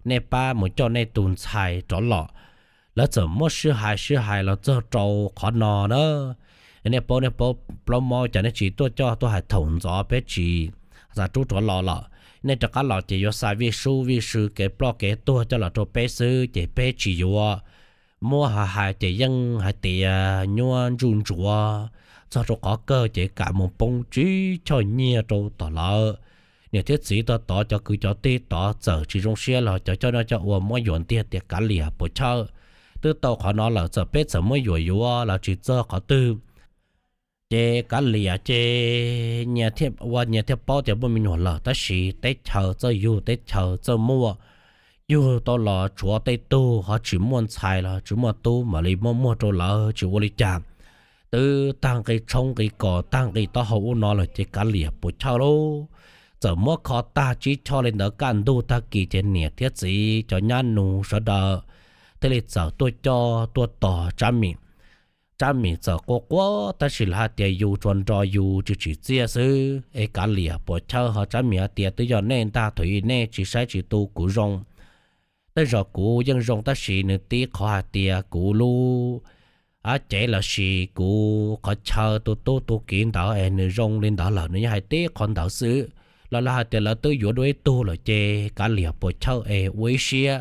nej pab mus coj nej tus ntxhais rov los. Lawv txawm muab sib hais sib hais los txog rau qhov no na. Nej paub, nej paub plaub mob cas nej tsis tuaj coj tuaj hais thaum ntxov peb tsis xav rub rov los lawm. Nej rov qab los ces yuav xa vij sub vij sw kev ploj kev tuag coj los rau peb xwb ces peb tsis yuav. Muab hais hais ces yeej hais tias nyuaj ntsuj ntsuav, txog rau qhov kawg ces kam mus poob tsib choj nyiaj rau tom lawv. Niam thiab txiv tog tod cov kwv cov tij tod txawm tsis zoo siab los cov coj noj coj ua muab yuam ntiag tias kav liam puas chawj. Twb tau qhov no lawm txawm peb txawm muab yuam yuav los tsis txog qhov twg. Ces kav liam ces nyias thiaj ua nyias thiaj paub tias muaj me nyuam lawm tab sis teb chaws txawj yug teb chaws txawj muaj. Yug tau los tshuav tej tug ho tsis muaj ntxhais los tsis muaj tub mam li muab muag rau lawv tsis ua li cas. Twb tag nqi tshoob nqi kos tag nqi taub hau ub no lawm ces kav liam puas chawj lauj. Txawm muab kho tag tsib choj li ntawd kaj ntug tag kis ces niam thiab txiv cov nyab nus sawv daws thiaj li txawm tuaj coj tuaj tos Tsab Mim. Tsab Mim txawm quaj quaj tab sis lawv hais tias yus tsuas nrog yus tsis tsim txiaj xwb es kav liam puas chawj ho Tsab Mim hais tias twb yog nej ntag, thaum ub nej tsis saib tsis tu kuv zoo. Tej zaum kuv yeej zoo tab sis nws tib qhov hais tias kuv lub cev los sis kuv qhov chaw tu tub tu kiv ntawd es nws zoo li ntawd lawm nws yeej hais tib qhov ntawd xwb. Los lawv hais tias lawv twb yuav dua ib tug lawm ces kav liam puas chawj es ua ib siab.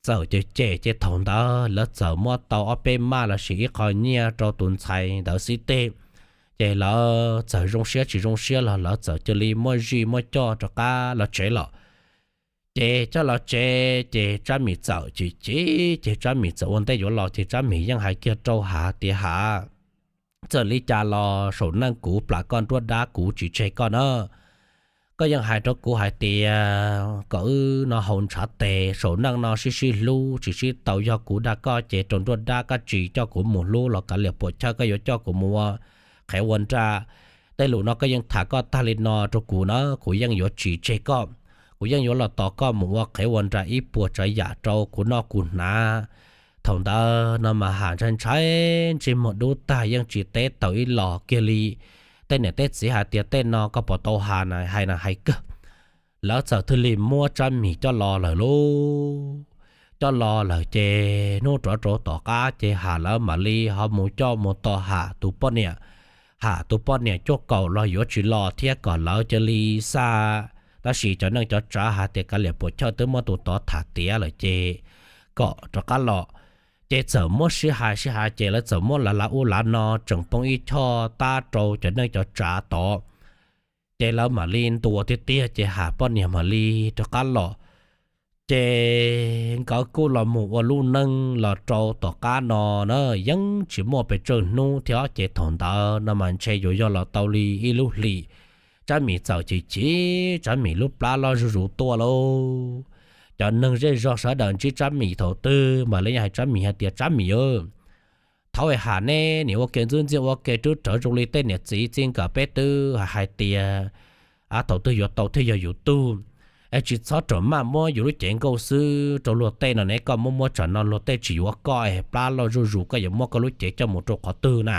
Txawm cem cem ces thaum ntawd lawv txawm muab tau ob peb maj los sis ib qho nyiaj rau tus ntxhais ntawd xib teg, ces lawv txawm zoo siab tsis zoo siab los lawv txawm cia li muab zij muab coj rov qab los tsev lawm. Ces coj los tsev ces Tsab Mim txawm chim chim, ces Tsab Mim txawm ua ntej yuav los ces Tsab Mim yeej hais kiag rau Hav tias, Hav, txawm li cas los saum neej kuv plam koj nruab dab, kuv tsis tseg koj na. Koj yeej hais rau kuv hais tias kom wb no haus ntshav tes, saum neej no sib sib hlub tsis sib tau, yog kuv dag koj ces rau nruab dab koj tsis coj kuv mus hlub los kav liam puas chawj, koj yuav coj kuv mus ua qhev ua nra. Tej lus no koj yeej tham koj tag li no rau kuv na, kuv yeej yuav tsis tseg koj. Kuv yeej yuav los tos koj mus ua qhev ua nra ib puas tsav yam rau kuv noj kuv hnav. Thaum ntawd no mas Hav ntshai ntshai, ntsej muag dub tag yeej tsis teb tau ib los kiag li. Tej niam tej txiv hais tias tej no koj puas tau Hav na, hais na hais kawg. Lawv txawm thiaj li muab Tsab Mim coj los lawm lauj. Coj los lawm ces hnub rov rau tom qab ces Hav lawv mam li ho mus coj mus tos Hav tus poj niam. Hav tus poj niam cuaj kaum los yuav tsis los thiab kom lawv cia li xa. Tab sis cov neej cov tsav hais tias kav liam puas chawj twb muab tus tod tham tiav lawm ces kom rov qab los. Ces txawm muab sib hais sib hais ces lawv txawm muab lav lav ub lav no tseem poob ib choj tab rau cov neej cov tsav tod. Ces lawv mam li ntuas tiag tiag ces Hav poj niam mam li rov qab los. Ces nkawd kuj los mus ua lub neej los rau tom qab no na, yeej tsis muaj pes tsawg hnub thiab ces thaum ntawd no mas ntshe yuav yog los tau li ib lub hlis. Tsab Mim txawm chim chim, Tsab Mim lub plab loj zuj zus tuaj lauj. Cov neeg zej zog sawv daws ntsib Tsab Mim thaum twg mam li hais Tsab Mim hais tias, Tsab Mim, thaum Hav neb nim ua ke ntxwb ntxiaj ua ke rub rawv zoo li tej niam txiv txij nkawm peb twb hais tias thaum twg yuav tau thiaj yog yus tug. Es tsis txhob rawm maj muab yus lub cev nkaug xwb rau luag tej no ne, koj muab muab tsam no luag tej tsis yuav koj es plab loj zuj zus koj yuav muab koj lub cev coj mus rau qhov twg na.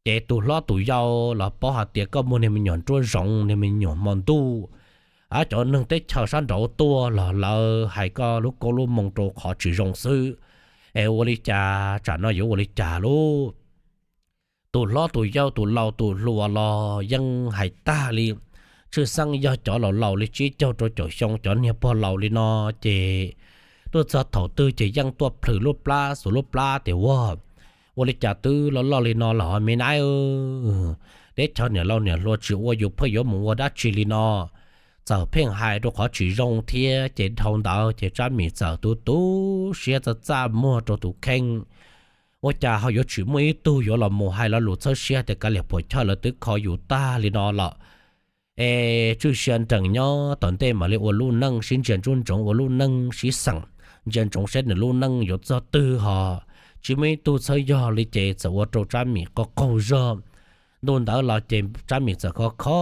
Ces tus hlob tus yau los paub hais tias koj muaj niag me nyuam nruab zoov, niag me nyuam hmo ntuj, cov neeg teb chaws sab nraud tuaj los lawv hais koj lub koob lub moo rau qhov tsis zoo xwb. Es ua li cas tsam no yuav ua li cas lauj? Tus hlob tus yau tus laus tus hluas los yeej hais tag li. Tshwj xeeb yog cov laus laus li tsib caug rau caum xyoo, cov niag pog laus li no ces tuaj txog thaum twg ces yeej tuaj plhws lub plab xuas lub plab tias, Ua, ua li cas twb loj loj li no los me nab? Teb chaws niam laus niam hluas tsis ua yus pheej yuav mus ua dab tsi li no? Txawm pheej hais rau qhov tsis zoo thiab ces dhau ntawd ces Tsab Mim txawm tu tu siab txaj txaj muag rau tus kheej. Ua cas ho yuav tsis muaj ib tug yuav los mus hais lo lus txhawb siab tias kav liam puas chawj, lawv twb kho yus tag li no lawm. Es tswj sia nrees nyob tom ntej mam li ua lub neej sib ntsia ntsoov ntsoov, ua lub neej sib xeem, ntsia ntsoov saib nws lub neej yuav txog twg ho tsis muaj ib tug txhawb yog li ces txawm ua rau Tsab Mim qaug qaug zog. Ntu ntawd los ces Tsab Mim txawm kho kho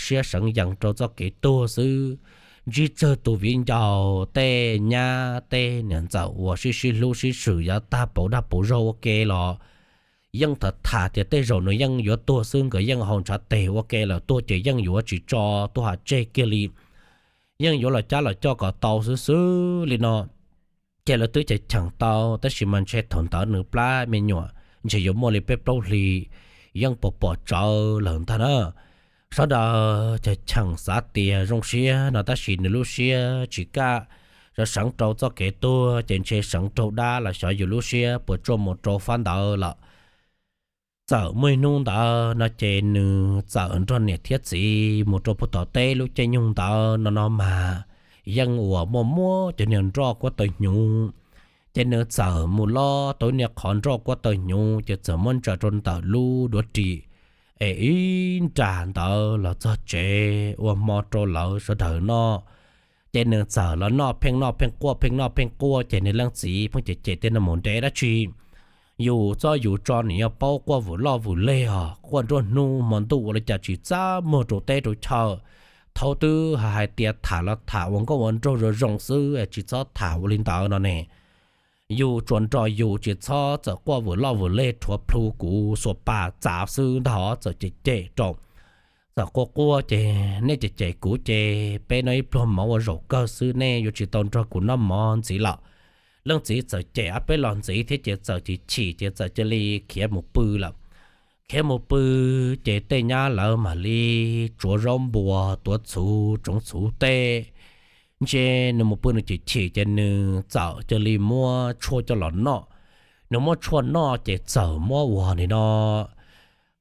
siab seev yees rau txoj kev tuag xwb. Ntsib tsawg tus viv ncaus tej nyab tej niam ntxawm uas sib sib hlub sib swm yav tag pauv dag pauv zog ua ke los yeej tham tham tias tej zaum nws yeej yuav tuag xwb, nkawd yeej haus ntshav tes ua ke lawm, tuag ces yeej yuav tsis tso tuaj hav tseg kiag li, yeej yuav los cab los coj kom tau xwb xwb li no. Ces lawv twb cheem cheem tau, tab sis mas ntshe thaum ntawd nws plab me nyuam ntshe yuav muaj li peb plaub hlis, yeej pom pom tsawv lawm ntag na. Sawv daws cheem cheem xav tias zoo siab no tab sis nws lub siab tsis kaj, sawv seev rau txoj kev tuag ces ntshe seev raug dab los xyov yus lub siab puas tsuaj mus rau fab ntawd lawm. Txawm muaj ib hnub ntawd no ces nws txawm nrog niam thiab txiv mus rau puag tom teb lub caij nyoog ntawd no no mas yeej uas muaj muab cov niag nroj kuab taw hnyuv. Ces nws txawm mus lob tau niag qhov nroj kuab taw hnyuv ces txawm muab ntsaws rau ntawm lub duav ris, es ib nra ntawd los txog tsev ua hmo rau lawv sawv daws noj. Ces nws txawm los noj pheej noj pheej quaj pheej noj pheej quaj ces nws leej txiv pheej cem cem tias, Nag mus ntev dab tsi, yus txob yus tso nws yuav paub quaj vwm loj vwm leg os, quaj nruab hnub hmo ntuj ua li cas tsis txaj muag rau teb rau chaw. Thaum twg hais tias tham los tham ua nkauj ua nraug zoo zoo xwb, tsis txhob tham ua li ntawd no ne. Yus tsuas nrog yus, tsis txhob txawm quaj vwm loj vwm leg rhuav plhu kuv xuas pas txav xwb ntag, txawm cem cem rau. Txawm quaj quaj ces, Nej cem cem kuv ces peb noj ib pluag mov ua zaum kawg xwb, nej yuav tsis tau nrog kuv noj mov ntxiv lawm. Leej txiv txawm cem ob peb los ntxiv thiab ces txawm chim chim ces txawm cia li khiav mus pw lawm. khiav mus pw, ces tej nyab lawv mam li tsuav zaub npua tuav txhuv tsoov txhuv teb. Ntshe nws mus pw nws chim chim ces nws txawm cia li muab tshuaj coj los noj. Nws muab tshuaj noj ces txawm muab ua nim no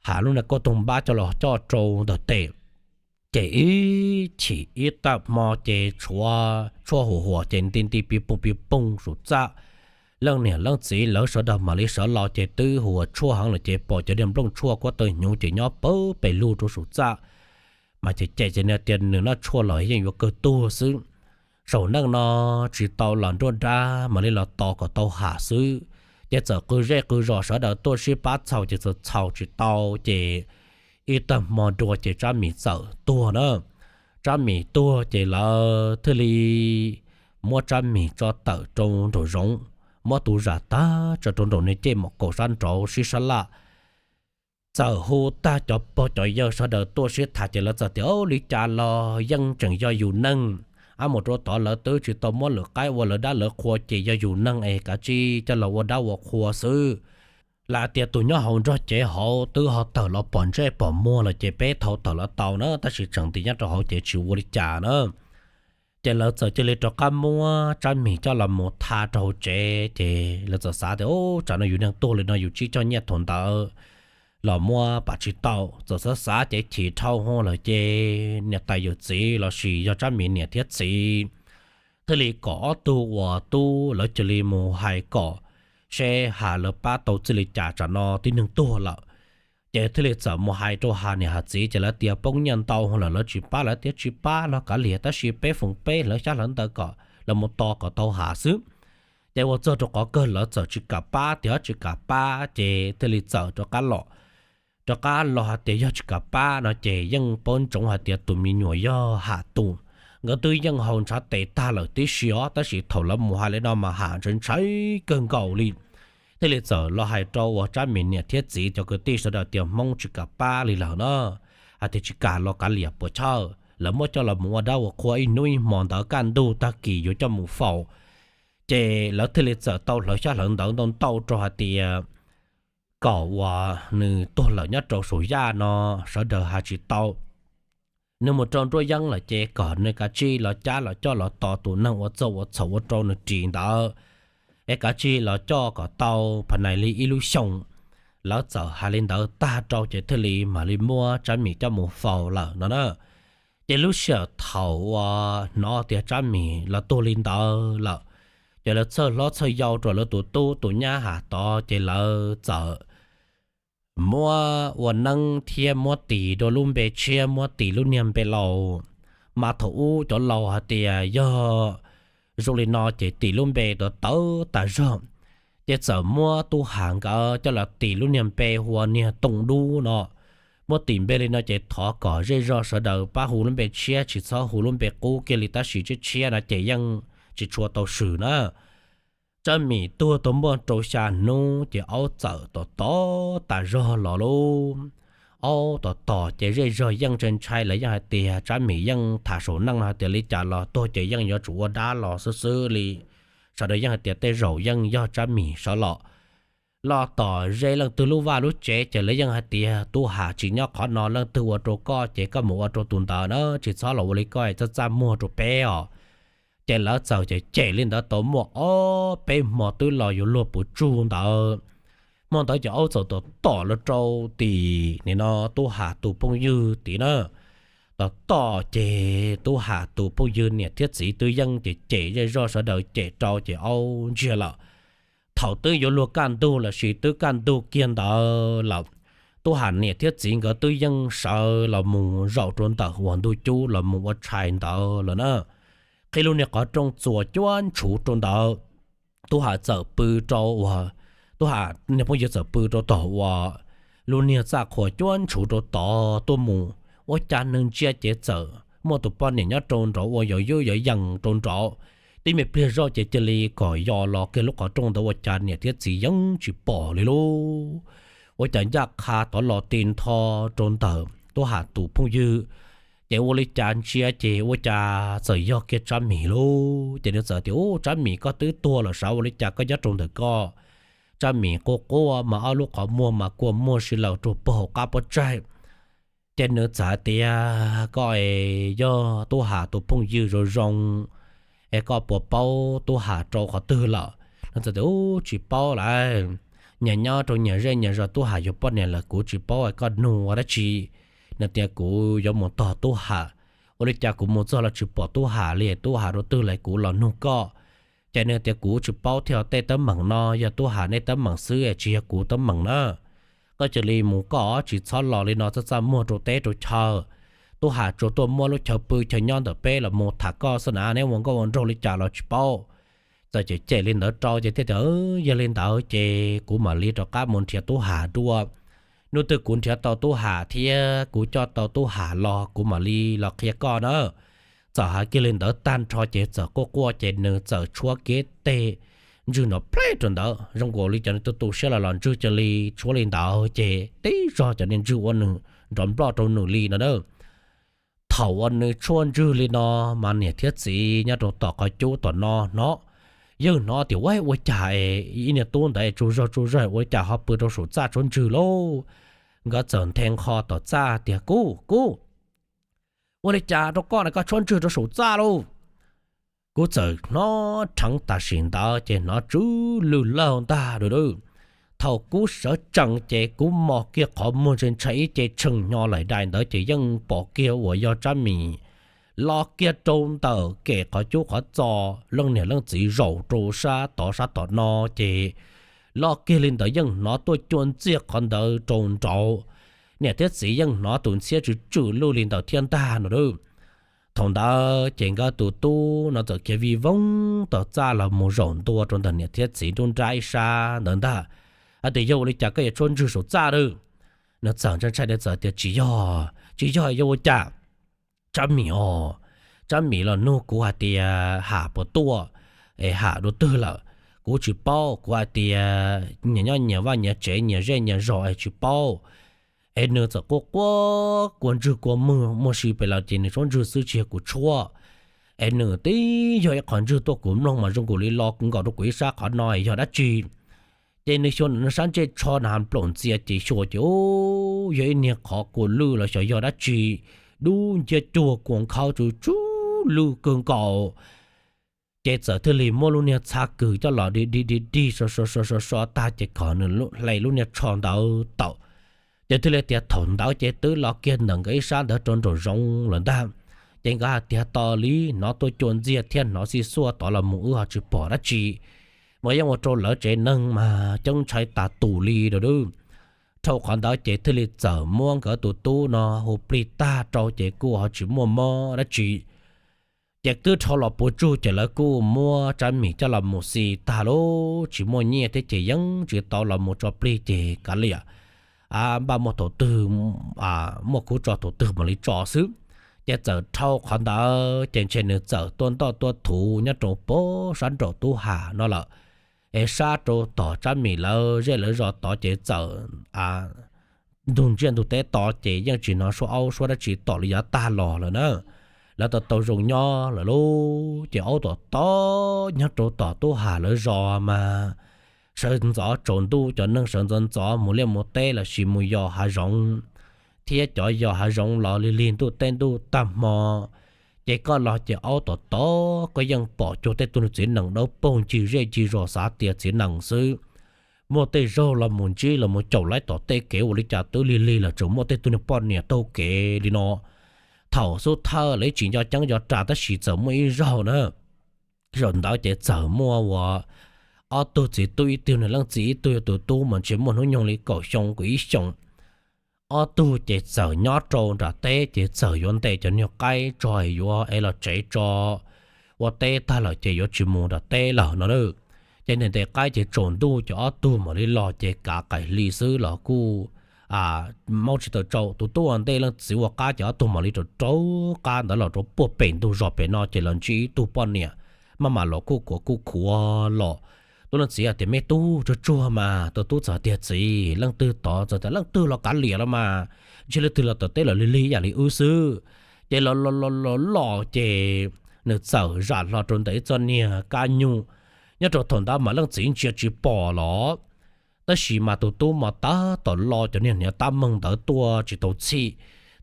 has lub niag kauj toog npab coj los coj rau ntawm tes. Ces ib chim ib tag hmo ces tshuav tshuaj huam huam ces nti nti pis poog pis poog saum txaj. Leej niam leej txiv lawv sawv daws mam li sawv los ces twb huam tshuaj heev lawm ces pom cov niag nplooj tshuaj kuab taw hnyuv ces nyob pawg pes lug rau saum txaj. Mas ces cem ces nws tias nws noj tshuaj los yeej yuav kawg tuag xwb. Saum neej no tsis tau los nruab nrab mam li los tos kom tau ham xwb. Ces txawm qw zej qw zos sawv daws tuaj sib pab txhaum ces txawm txhaum tsis tau ces ib tag hmo dua ces Tsab Mim txawm tuag na. Tsab Mim tuag ces lawv thiaj li muab Tsab Mim tso tawm rau nraum zoov, muab tus zam tag tso rau nraum niag cej mom kaum sab nraud sib sab laj. Txawm hu tag cov pog cov yawg sawv daws tuaj sib tham ces lawv txawm tias, Au, li cas los yeej tseem yog yus neeg. Ab, mus rau tod lawv twb tsis tau muab lwm qaib ua lawv dab lawv qhua ces yog yus neeg es kav tsij coj los ua dab ua qhua xwb. Lam tias tus nyob hauv nrog cev hauv twb ho tawm los pom ntsej pom muag lawm ces peb thau tawm los tau na, tab sis tseem nti nyob rau hauv ces tsis ua li cas na. Ces lawv txawm cia li rov qab muab Tsab Mim coj los mus tha rau hauv tsev ces lawv txawm xav tias, Ub, tsam no yus neeg tuag li no yus tsib caug nyiaj thaum ntawd los muab pam tsis tau. Txawm xav xav ces chim dhau hwv lawm ces niam tais yawm txiv lossis yog Tsab Mim niam thiab txiv thiaj li kom ob tug uas tub lawv cia li mus hais kom seb Has lawv pab tau txij li cas, tsam no tib neeg tuag lawm. Ces thiaj li txawm mus hais rau Has niam Has txiv ces lawv tias poob nyiaj ntau lawm lawv tsis pab, lawv tias tsis pab los kav liam tab sis peb foom peb hlawv xyab hlawv ntawv kom lawv mus tos kom tau Has xwb. Ces ua txog rau qhov kawg lawv txawm tsis kam pab, tias tsis kam pab ces thiaj li txawm rov qab los. Rov qab los hais tias yog tsis kam pab no ces yeej paub ntsoov hais tias tus me nyuam yog Has tus, nkawd twb yeej haus ntshav tes tag lawm tib si os, tab sis thaum lawv mus hais li no mas Has ntshai ntshai kawg nkaus li. Thiaj li txawm los hais rau uas Tsab Mim niam thiab txiv cov kwv tij sawv daws tias Hmoob tsis kam pab li lawm na, hais tias tsis kam los kav liam puas chawj, lawv muab coj los mus ua dab ua qhua ib hnub ib hmo ntawd kaj ntug tag kis yuav coj mus faus. Ces lawv thiaj li txawm tau hlawv xyab hlawv ntawv ntau ntau rau hais tias kom uas nws tuag lawm nyob rau saum yaj no sawv daws hais tsis tau. Nws mus rau nruab yeeb lawm ces kom nws kav tsij los cab los coj los tos tus neeg ua txaug ua txhaum ua rau nws ris ntawd, es kav tsij los coj kom tau pha nais li ib lub xyoos. Lawv txawm hais li ntawd tag rau ces thiaj li mam li muab Tsab Mim coj mus faus lawm no na. Ces lub sij hawm thaum uas hnov tias Tsab Mim los tuag li ntawd lawm, ces lawv txhawj hlob txhawj yau rau lawv tus tub tus nyab Has tod ces lawv txawm muab ua neeb thiab muab tis dua lub npe tshiab, muab tis lub niag npe laus. Mas thaum ub cov laus hais tias yog zoo li no ces tis lub npe tawv tawv tas zog. Ces txawm muab tub Has nkawd coj los tis lub niag npe hu ua niag Tooj Dub no. Muab tis npe li no ces thov kom zej zog sawv daws pab hu lub npe tshiab, tsis txhob hu lub npe qub kiag li, tab sis tshiab tshiab no ces yeej tsis tshua tau swm na. Tsab Mim tuag tau muaj rau xya hnub ces aub txawm tom tom tas zog los lauj. Aub tom tom ces zej zog yeej ntshai ntshai, lawv yeej hais tias Tsab Mim yeej tham saum neej no hais tias li cas los tuag ces yeej yuav tsum ua dab los xwb xwb li. Sawv daws yeej hais tias tej zaum yeej yog Tsab Mim sawv los. Los tom ze leej twg lub vaj lub tsev ces lawv yeej hais tias tub Has tsis nyob qhov no, leej twg ua rau koj ces koj mus ua rau tus ntawd na, tsis txhob los ua li koj txaj txaj muag rau peb os. Ces lawv txawm cem cem li ntawd tau muaj ob peb hmo twb los yuav luag puv tsuj ntawd. Hmo ntawd ces aub txawm tom tom los rau tim nim no tub Has tus phooj ywg tid na. Tom tom ces tub Has tus phooj ywg niam thiab txiv twb yeej cem cem zej zog sawv daws cem rau ces aub ntsiag lawm. Thaum twb yuav luag kaj ntug lossis twb kaj ntug kiag ntawd lawm, tub Has niam thiab txiv nkawd twb yeej sawv los mus zaum rau ntawm uas ntug cub los mus ua tshais ntawd lawm na. Qhib lub niag qhov rooj txuas cuab ntshuv rau ntawd, tub Has txawm pw rau uas, tub Has niag phooj ywg txawm pw rau tom uas lub niag txaj qhua cuab ntshuv rau tod tuaj mus. Ua cas neeg ntsia ces txawm muaj tus poj niam nyob rau nraud ua yov yub yov yees rau nraud. Tib me pliag zoj ces cia li kom yos los kiag lub qhov rooj ntawd ua cas niam thiab txiv yeej tsis pom li lauj. Ua cas ncaj qha tod los ti ntho rau ntawm tub Has tus phooj ywg. Ces ua li cas ntsia ces ua cas txawm yog kiag Tsab Mim lauj. Ces nws txawm tias, Ub, Tsab Mim, koj twb tuag lawm sav, ua li cas koj nyob rau ntawm koj? Tsab Mim quaj quaj mas ob lub qhov muag mas kua muag si lawm rau puag hauv qab pob tsaig. Ces nws txawm hais tias, Koj es yog Tub Ham tus phooj ywg zoo zoo, es koj puas paub Tub Ham rau qhov twg lawm? Nws txawm tias, Ub, tsis paub lawm. Nyias nyob rau nyias zej nyias zos, Tub Ham yuav poj niam lawm kuv tsis paub, koj nug ua dab tsi? Nws tias, Kuv yuav mus tog Tub Ham, ua li cas kuv mus txog los tsis pom Tub Ham li, Tub Ham rau twg lawm kuv los nug koj. Ces nws tias, Kuv tsis paub thiab, tej teeb meem no yog Tub Ham nej teeb meem xwb, tsis yog kuv teeb meem na. Koj cia li mus koj, tsis txhob los li no txaj txaj muag rau teb rau chaw. Tub Ham tsuas tuaj muab lub chaw pw chaw nyob ntawm peb los mus tham koj xwb na, neb ua nkauj ua nraug li cas los tsis paub. Txawm cem cem li ntawd rau ces thiaj tias, Yog li ntawd ces kuv mam li rov qab mus nrhiav Tub Ham dua. Hnub twg kuv nrhiav tau Tub Ham thiab kuv coj tau Tub Ham los kuv mam li los qhia koj na. Txawm hais kiag li ntawd tag nrho ces txawm quaj quaj ces nws txawm tshuab kiag tej ntswg nrov pleb rau ntawd, zoo nkaus li cov neeg tu tu siab los los ntswg cia li tshuab li ntawd ces tib zog cov niag ntswg ua nws nrov nploj rau nws li no na. Thaum uas nws tshuab ntswg li no mas niam thiab txiv nyob rau tom qhov cub tom no hnov, yeej hnov tias, Ua, ua cas es ib niag tub ntawd tsaug zog tsaug zog ua li cas ho pw rau saum txaj tshuab ntswg lauj? Nkawd txawm nthe nqho tom txaj tias, Kub, Kub, ua li cas rau koj na, koj tshuab ntswg rau saum txaj lauj? Kub txawm hnov rheev tam sim ntawd ces hnov tsw lwj lawg ntag lauj. Thaum Kub sawv tsees ces Kub mos kiag qhov muag ntshai ntshai ib ce tshee hnyo laim dais ntawd ces yeej pom kiag uas yog Tsab Mim los kiag rau ntawm kem qhov cub qhov txos, leej niam leej txiv zaum rau sab tod sab tom no ces los kiag li ntawd yeej hnov tuaj cuag ntxiag qhov ntawd rau nraud. Niam thiab txiv yeej hnov tus ntxhiab tsw tsw lwj li ntawd thiab ntag no lauj. Thaum ntawd ces nkawd tus tub no txawm khiav vij voog tom txaj los mus zaum ntua rau ntawm niam thiab txiv nruab nrab ib sab ntawd ntag. Hais tias, Yog ua li cas koj yuav tshuab ntswg saum txaj lawm? Nws txawm ntshai ntshai, nws txawm tias, Tsis yog, tsis yog, yog ua cas? Tsab Mim os, Tsab Mim los nug kuv hais tias Ham puas tuaj, es Ham dua twg lawm, kuv tsis paub. Kuv hais tias nyias nyob nyias vaj nyias tsev nyias zej nyias zos es tsis paub. Es nws txawm quaj quaj kua ntswg kua muag muaj si pem lawm ces nws tshuab ntswg xwb tsis yog kuv tshuab. Es nws twb yog ib qho ntswg tuaj kuv mloog mas zoo nkaus li los nkaum rau kuv ib sab qhov no es yog dab tsi? Ces nws xyuas nws sab ntsej tsho na nplaum ntxias ces xyuas ces, u, yog ib niag qhov kua lwj los xyov yog dab tsi, dub nciab cuag kua nkhaub tsw tsw lwj kawg nkaus. Ces txawm thiaj li muab lub niag txha kws coj los dig dig dig dig so so so so so tag ces kom nws hle lub niag tsho ntawd tawm. Ces thiaj li tias thaum ntawd ces twb los kiag ntawm nkawd ib sab ntawd rau nraum zoov lawm ntag. Ces nkawd hais tias tos li hnov tuaj cua ntxiag thiab hnov xij xuaj tod los mus wb ho tsis pom dab tsi. Mas yeej ua rau lawv tsev neeg mas ceeb ntshai tas tus li lawm. Dhau qhov ntawd ces thiaj li txawm muab nkawd tus tub no hu plig tag rau ces kuj ho tsis muaj mob dab tsi. Ces twb dhau los puas tsuj ces lawv kuj muab Tsab Mim coj los mus xi tag lub tsis muaj nyiaj thiab ces yeej tsis tau los mus tso plig ces kav liam, npaj muaj thaum twg, muaj khub tso thaum twg mam li tso xwb. Ces txawm dhau qhov ntawd ces ntshe nws txawm tuaj ntoj tuaj thuv nyob rau pem sab nraum Tub Ham no lawm. Es sab rau tom Tsab Mim lawv zej lawv zos tod ces txawm ntug ntsiab ntug teb tod ces yeej tsis hnov suab aub suab dab tsi tom li yav tag los lawm na. Lawv tau tau zoo nyob lawm lauj. Ces aub tom tod nyob rau tom Tub Ham lawv zos mas sawv ntxov tsaus ntuj cov neeg sawv ntxov ntxov mus liaj mus teb los sis mus yos hav zoov, thiab cov yos hav zoov los lig lig ntuj teb ntuj tag hmo. Ces koj los ces aub tom tod koj yeej pom cuag tej tug txiv nees dawb paug ncig zej ncig zos xav tias txiv nees xwb. Muaj tej zaug los mus ntsib los mus caum laib tom tej kev ua li cas twb lig lig los tseem muaj tej tug niag poj niam taug kev li no. Thaum xub thawj lawv tsis nco ceeb nco ras tab sis txawm muaj ib zaug na, zaum ntawd ces txawm muaj uas ob tug txiv tub, ib tug nws leej txiv, ib tug yog tus tub mas ntshe muaj hnub nyoog li kaum xyoo kaum ib xyoos. Ob tug ces txawm nyob rau nram teb ces txawm yuav ntes cov niag qaib tso yuav es los tsev tso, ua teb tag lawm ces yuav tsis mus nram teb lawm no na. Ces ntes ntes qaib ces tsaus ntuj ces ob tug mam li los ces kav qaim hli xwb los kuj maub tsis tau tsau. Tus tub ua ntej, leej txiv ua qab ces ob tug mam li rau rau qab ntawd los rau puag pem ntug zos pem no ces los ntsib ib tug poj niam maj mam los kuj khuav kuj khuav los. Tus leej txiv hais tias, Me tub, tsuag tsuag mas. Tus tub txawm tias, Txiv, leej twg tod? Txawm tias, Leej twg los kav liam los mas, ntshe leej twg los tom teb los lig lig ib yam li wb xwb. Ces los los los los ces nws txawm zam hlo rau ntawm ib txoj niag kab nyuj. Nyob rau thaum ntawd mas leej txiv ntsia tsis pom los Tab sis mas tus tub mas tab tom lo cov niag hniav tab meeg ntawd tuaj tsis tau txhij.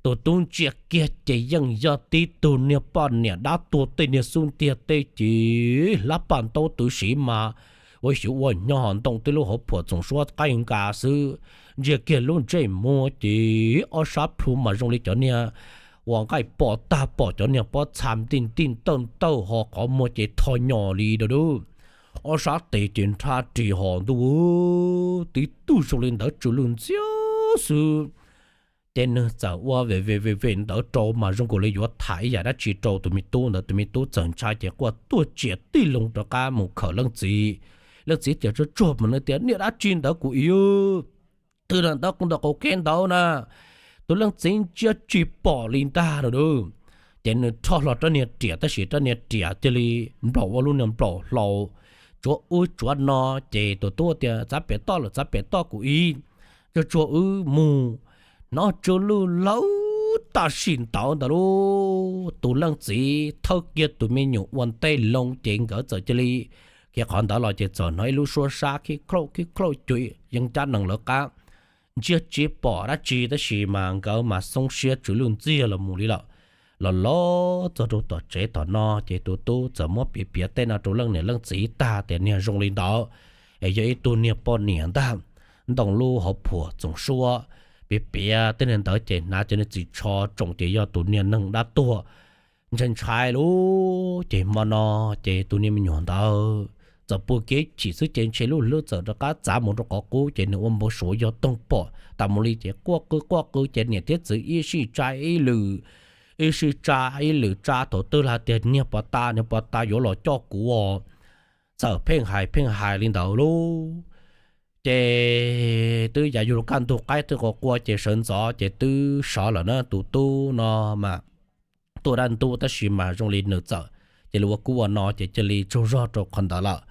Tus tub ntsia kiag ces yeej yog tib tug niag poj niam dab tuag tej niag xub ntiag tej ces hlab paj ntaub tw siv mas ua xyuv ua hnyo ho ntoo tej lub hauv phuam txoom suab qaij nkas xwb. Ntsia kiag lub ntsej muag ces ob sab plhu mas zoo li cov niag uas nqaij pom tag pom cov niag pob txha ntij ntij ntawj ntawj ho qhov muag ces tho nyos li dab dub. Ob sab tes ces nrhab ris ho ntuj, tib tug zoo li ntawd tsw lwj ntxiag xwb. Ces nws txawm ua vem vem vem vem ntawd rau mas zoo nkaus li yuav tham ib yam dab tsi rau tus me tub ntawd, tus me tub txawm ntshai ces quaj tuaj tsiam tij loo rov qab mus khawm leej txiv. Leej txiv tias tsuag tsuag mas nws tias niam dab tsi ntawd kuv iv twg na ntawd qub ntawm qaum kev ntawd na. Tus leej txiv ntsia tsis pom li ntag lauj. Ces nws rho hlo rab niag riam tab sis rab niag riam cia li nplaum ua lub niag nplaum hlau tsuav ub tsuav no. Ces tus tub tias txav pem toj lawm, txav pem toj kuv iv, tsuag tsuag wb mus. Hnov tsw lwj lawm tam sim ntawd ntawd lauj, tus leej txiv thawb kiag tus me nyuam ua ntej loo ces nkawd txawm cia li khiav qhov ntawd los ces txawm hnov ib lub suab sab khib khlauj khib khlauj cuag yeeb cab nees lawv qab. Ntsia tsis pom dab tsi tab sis mas nkawd mas xoob siab tsw lwj ntxiag los mus li lawm. Los los txog rau tom tsev tom no ces tus tub txawm muab piav piav tej no rau leej niam leej txiv tag tias niag zoo li ntawd es yog ib tug niag poj niam ntag, ntoo lub hauv phuam txoom suab. Piav piav tej niag ntawd ces hnav cov niag txiv tsho tsoom ces yog tus niag neeg dab tuag. Ntshai ntshai lauj, ces hmo no ces tus niag me nyuam ntawd txawm puag kev chim xwb ces ntshe lub hlwb txawm rov qab txav mus rau qhov qub ces nws ua npau suav yog toog pom tas mus li ces quaj qw quaj qw ces niam thiab txiv ib sij tsa ib lwm, ib sij tsa ib lwm tsa thaum twg los tias niag pov tas niag pov tas yuav los coj kuv os. Txawm pheej hais pheej hais li ntawd lauj. Ces twb yav yuav luag kaj ntug qaib twb qua qua ces sawv ntxov ces twb sov lawm na, tus tub no mas tuaj dab ntub tab sis mas zoo li nws txawm cia li ua kub ua no ces cia li tsaug zog rau qhov ntawd lawm.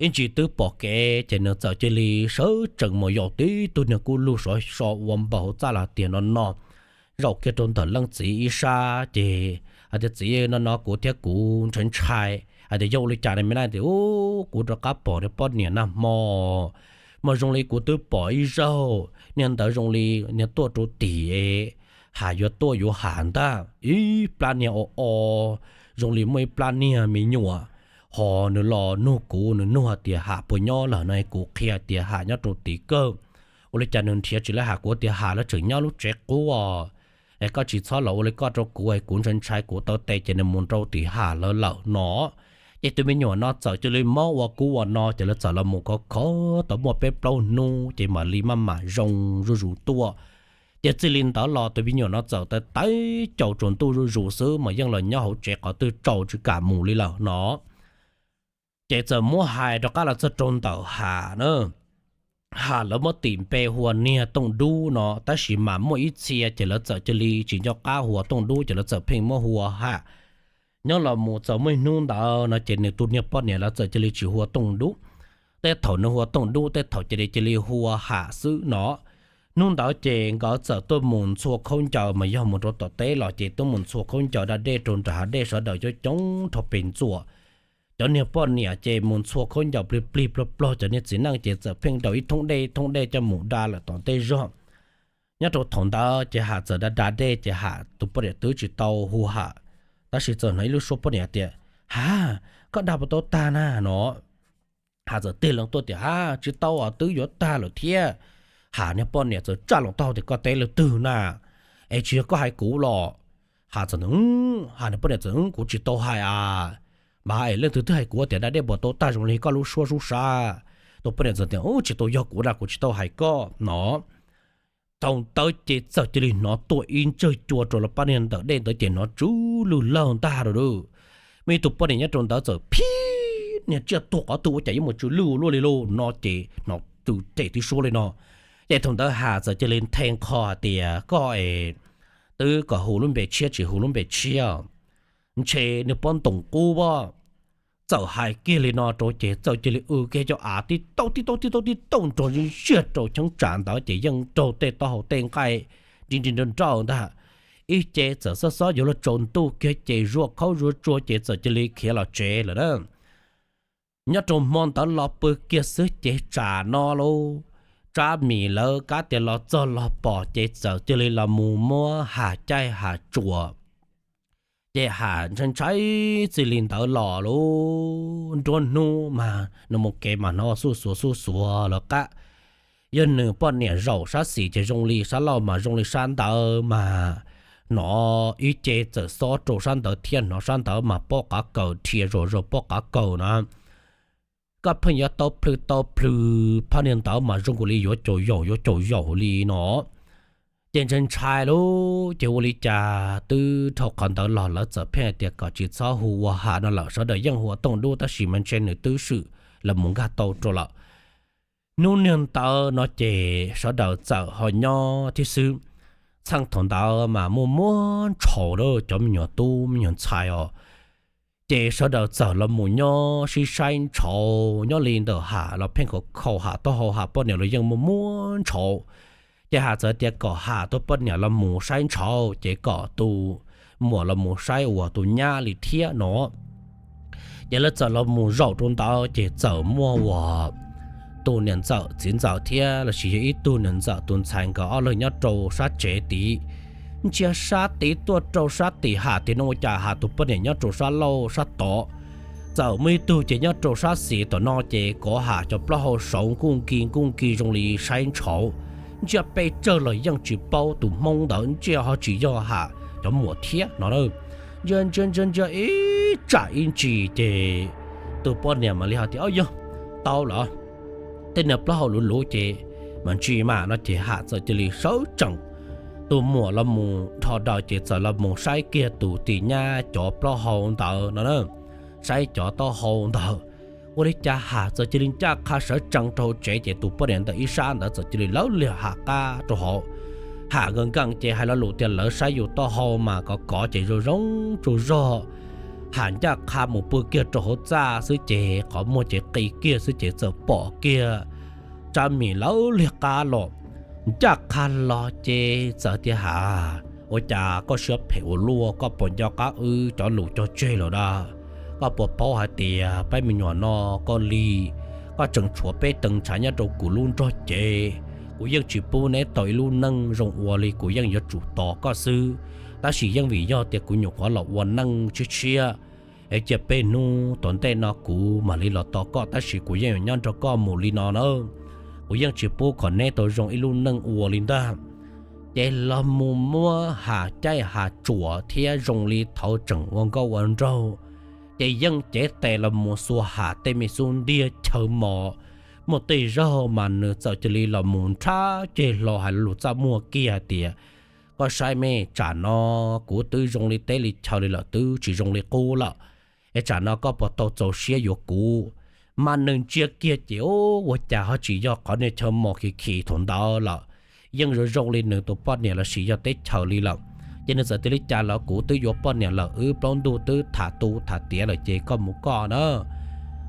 Ib ntsis twb pom kev ces nws txawm cia li sawv tsees mus yaum tib tug niag kub lug sov so ua npaum hauv txaj los tias no no zaum kiag rau ntawm leej txiv ib sab ces hais tias txiv, no no kuv thiab kuv ntshai ntshai hais tias yog ua li cas na me na tias u, kuv rov qab pom niag poj niam nag hmo mas zoo li kuv twb pom ib zaug niag ntawd zoo li niag tuaj rau tim, has yuav tuaj yuav has ntag, ib plab niag o o, zoo li muaj ib plab niag me nyuam. Ho nws los nug kuv, nws nug hais tias has puas nyob lawm no, kuv qhia tias has nyob rau tim kawg. Ua li cas nws nrhiav tsis lawv has, kuv tias has lawv tseem nyob lub tsev qub os. Es koj tsis txhob los ua li koj rau kuv, kuv ntshai ntshai kuv taw tes ces nws mus rau tim has lawv lawm no. Ces tus me nyuam no txawm cia li mob ua kub ua no ces lawv txawm los mus khov khov tau muaj peb plaub hnub ces mam li maj mam zoo zuj zus tuaj. Ces txij li ntawd los tus me nyuam no txawm tawv tawv caus tsaus ntuj zuj zus xwb mas yeej los nyob hauv tsev qhov twg tsaus tsis kam mus li lawm no. Ces txawm muab hais rov qab los txog rau ntawm has na, has lawv muab tim npe hu ua niag Tooj Dub no tab sis mas muaj ib txhia ces lawv txawm cia li tsis nco qab hu ua Tooj Dub ces lawv txawm pheej muab hu ua Has. Nyob los mus txawm muaj ib hnub ntawd no ces nws tus niag poj niam lawv txawm cia li tsis hu ua Tooj Dub. Tej thaum nws hu ua Tooj Dub, tej thaum cia li cia li hu ua Has xwb no. Hnub ntawd ces nkawd txawm tuaj mus ntxhua khaub ncaws mas yog mus rau tom teb los ces tuaj mus ntxhua khaub ncaws da dej rau nram hav dej sawv daws coob coob rho pes ntxuam. Cov niag poj niam ces mus ntxhua khaub ncaws plig plig plog plog, cov niag txiv neej ces txawm pheej daus ib thoob dej ib thoob dej coj mus da lawm tom tej zog. Nyob rau thaum ntawd ces Has txawm da da dej ces Has tus poj niam twb tsis tau hu Has, tab sis txawm hnov ib lub suab poj niam tias, Has, koj da puas tau tag na no. Has txawm tig loo tuaj tias, Has, tsis tau os, twb yuav tag lawm thiab. Has niag poj niam txawm tsa loo taub hau tias, Koj teb leej twg na? Es tsis yog koj hais kuv los? Has txawm, Has niag poj niam txawm, Kuv tsis tau hais a. Mas es leej twg twb hais kuv tias da dej puas tau tag zoo li koj lub suab sub sab? Tus poj niam txawm tias, Tsis tau yog kuv na, kuv tsis tau hais koj no. Thaum ntawd ces txawm cia li hnov tuaj ib ntsawg cua rau lawv pab niag ntawm dej ntawd ces hnov tsw lwj lawg ntag lauj. Muaj ib tug poj niam nyob rau ntawd txawm phib niag tsiaj tuag qhov twg ua cas yuav mus tsw lwj luaj li lauj no ces hnov tw cem tib suab li no. Ces thaum ntawd Has txawm cia li nthe nqho hais tias, Koj es twb kom hu lub npe tshiab tsis hu lub npe tshiab, ntshe nws pob ntoos qub as. Txawm hais kiag li no rau ces txawm cia li w kiag cov av tib tauj tib tauj tib tauj tib tauj nrog ziag rau cheeb tsam ntawd ces yeej raug tej taub hau tej nqaij nri nri nrau nrau ntag. Ib ce txawm xob xob yuav luag tsaus ntuj kiag ces zuaj khaub zuaj tsuag ces txawm cia li khiav los tsev lawm na. Nyob rau hmo ntawd los pw kiag xwb ces tsam no lauj, Tsab Mim lawv kab tias los txog los pom ces txawm cia li los mus muab Ham caij Ham tsuam. Ces Ham ntshai ntshai txij li ntawd los lub nruab hnub mas nws mus kev mas hnov xuj xuav xuj xuav lawv qab. Yog nws poj niam zaum sab xis ces zoo li sab laug mas zoo li sab ntawd mas hnov ib ce txawm xob rau sab ntawd thiab hnov sab ntawd mas pob qav kaws rhia zom zaws pob qav kaws na. Koj pheej yuav tau plhws tau plhws phab niag ntawd mas zoo nkaus li yuav caum yaum yuav caum yaum li no. Ces ntshai ntshai lub ces ua li cas twb dhau qhov ntawd los lawv txawm pheej hais tias kom tsis txhob hu ua Ham no lawm, sawv daws yeej hu ua Tooj Dub tab sis mas ntshe nws twb swm los mus nkag tau rau lawm. Hnub niag ntawd no ces sawv daws txawm ho nyob thiab xwb. Txheej thaum ntawd mas muaj muaj ntshauv lawm cov me nyuam tub me nyuam ntxhais os. Ces sawv daws txawm los mus nyob sib saib ntshauv nyob li ntawm Ham los pheej khov khau Ham taub hau, Ham poj niam los yeej muaj muaj ntshauv. Ces Ham txawm tias kom Ham tus poj niam los mus saib ntshauv ces kom tus muam los mus saib uas tus nyab li thiab no. Ces lawv txawm los mus zaum rau ntawd ces txawm muaj uas tus niam ntxawm txiv ntxawm thiab los sis yog ib tug niam ntxawm tus ntxhais nkawd ob leeg nyob rau sab tsev tid. Ntsia sab tid tuaj rau sab tim Ham tim no ua cas Ham tus poj niam nyob rau sab laug sab tod. Txawm muaj ib tug ces nyob rau sab xis tom no ces kov Ham cov plaub hau saud nkuj nki nkuj nki zoo li saib ntshauv. Ntsia pes tsawg los yeej tsis paub tus hmoob ntawd, ntsia ho tsis yog Ham cov muam thiab no na. Ntsia ntsia ntsia ntsia ib tsam ib ntsis ces tus poj niam mam li hais tias, Au yog, tau lawm, tej niag plaub hau luv luv ces mam ntsis mas no ces Ham txawm cia li sawv tsees. Tus muam los mus nrho daws ces txawm los mus saib kiag tus tim nyab cov plaub hau ntawd no na, saib cov taub hau ntawd. Ua li cas Ham txawm cia li ncaj qha sawv tsees rau hauv tsev ces tus poj niam ntawm ib sab ntawd txawm cia li lawv liag Ham qab rau hauv. Ham nkees nkees ces hais lo lus tias lawv saib yus taub hau mas kov kov ces zoo zoo tsaug zog. Ham ncaj qha mus pw kiag rau hauv txaj xwb ces qhov muag ces qi kiag xwb ces txawm pom kiag Tsab Mim lawv liag qab los. Ncaj qha los ces txawm tias, Ham, ua cas koj siab phem ua luaj, koj puas nco qab wb cov lus cog tseg lawm da? Koj puas paub hais tias peb me nyuam no koj li, koj tseem tshuav peb tee ntshav nyob rau kuv lub nrog cev. Kuv yeej tsis pub neb tau ib lub neej zoo ua li, kuv yeej yuav tsum tos koj xwb. Tab sis yeej vim yog tias kuv nyuam qhuav los ua neej tshiab tshiab es cia peb hnub tom ntej no kuv mam li los tos koj, tab sis kuv yeej yuav nyob nrog koj mus li no na. Kuv yeej tsis pub kom neb tau zoo ib lub neej ua li ntag. Ces los mus muab Ham caij Ham tsuam thiab zoo li thaud tseem ua nkauj ua nraug, ces yeej cev tes los mus xuas Ham tej me xub ntiag chaw mos. Muaj tej zaug mas nws txawm cia li los mus nrhab ceg hlo hais lus txaj muag kiag hais tias, Koj saib me, tsam no kuv twb zoo li teb li chaw li lawm, twb tsis zoo li qub lawm. Es tsam no koj puas tau txaus siab yuav kuv? Mas nws ntsia kiag ces ua cas ho tsis yog qhov niag chaw mos khi khi thaum ntawd lawm, yeej zoo zoo li nws tus poj niam los sis yog teb chaws li lawm. Ces nws txawm tias, Li cas los kuv twb yuav poj niam lawm, wb plaub ntug twb tham tu tham tiav lawm ces koj mus koj na.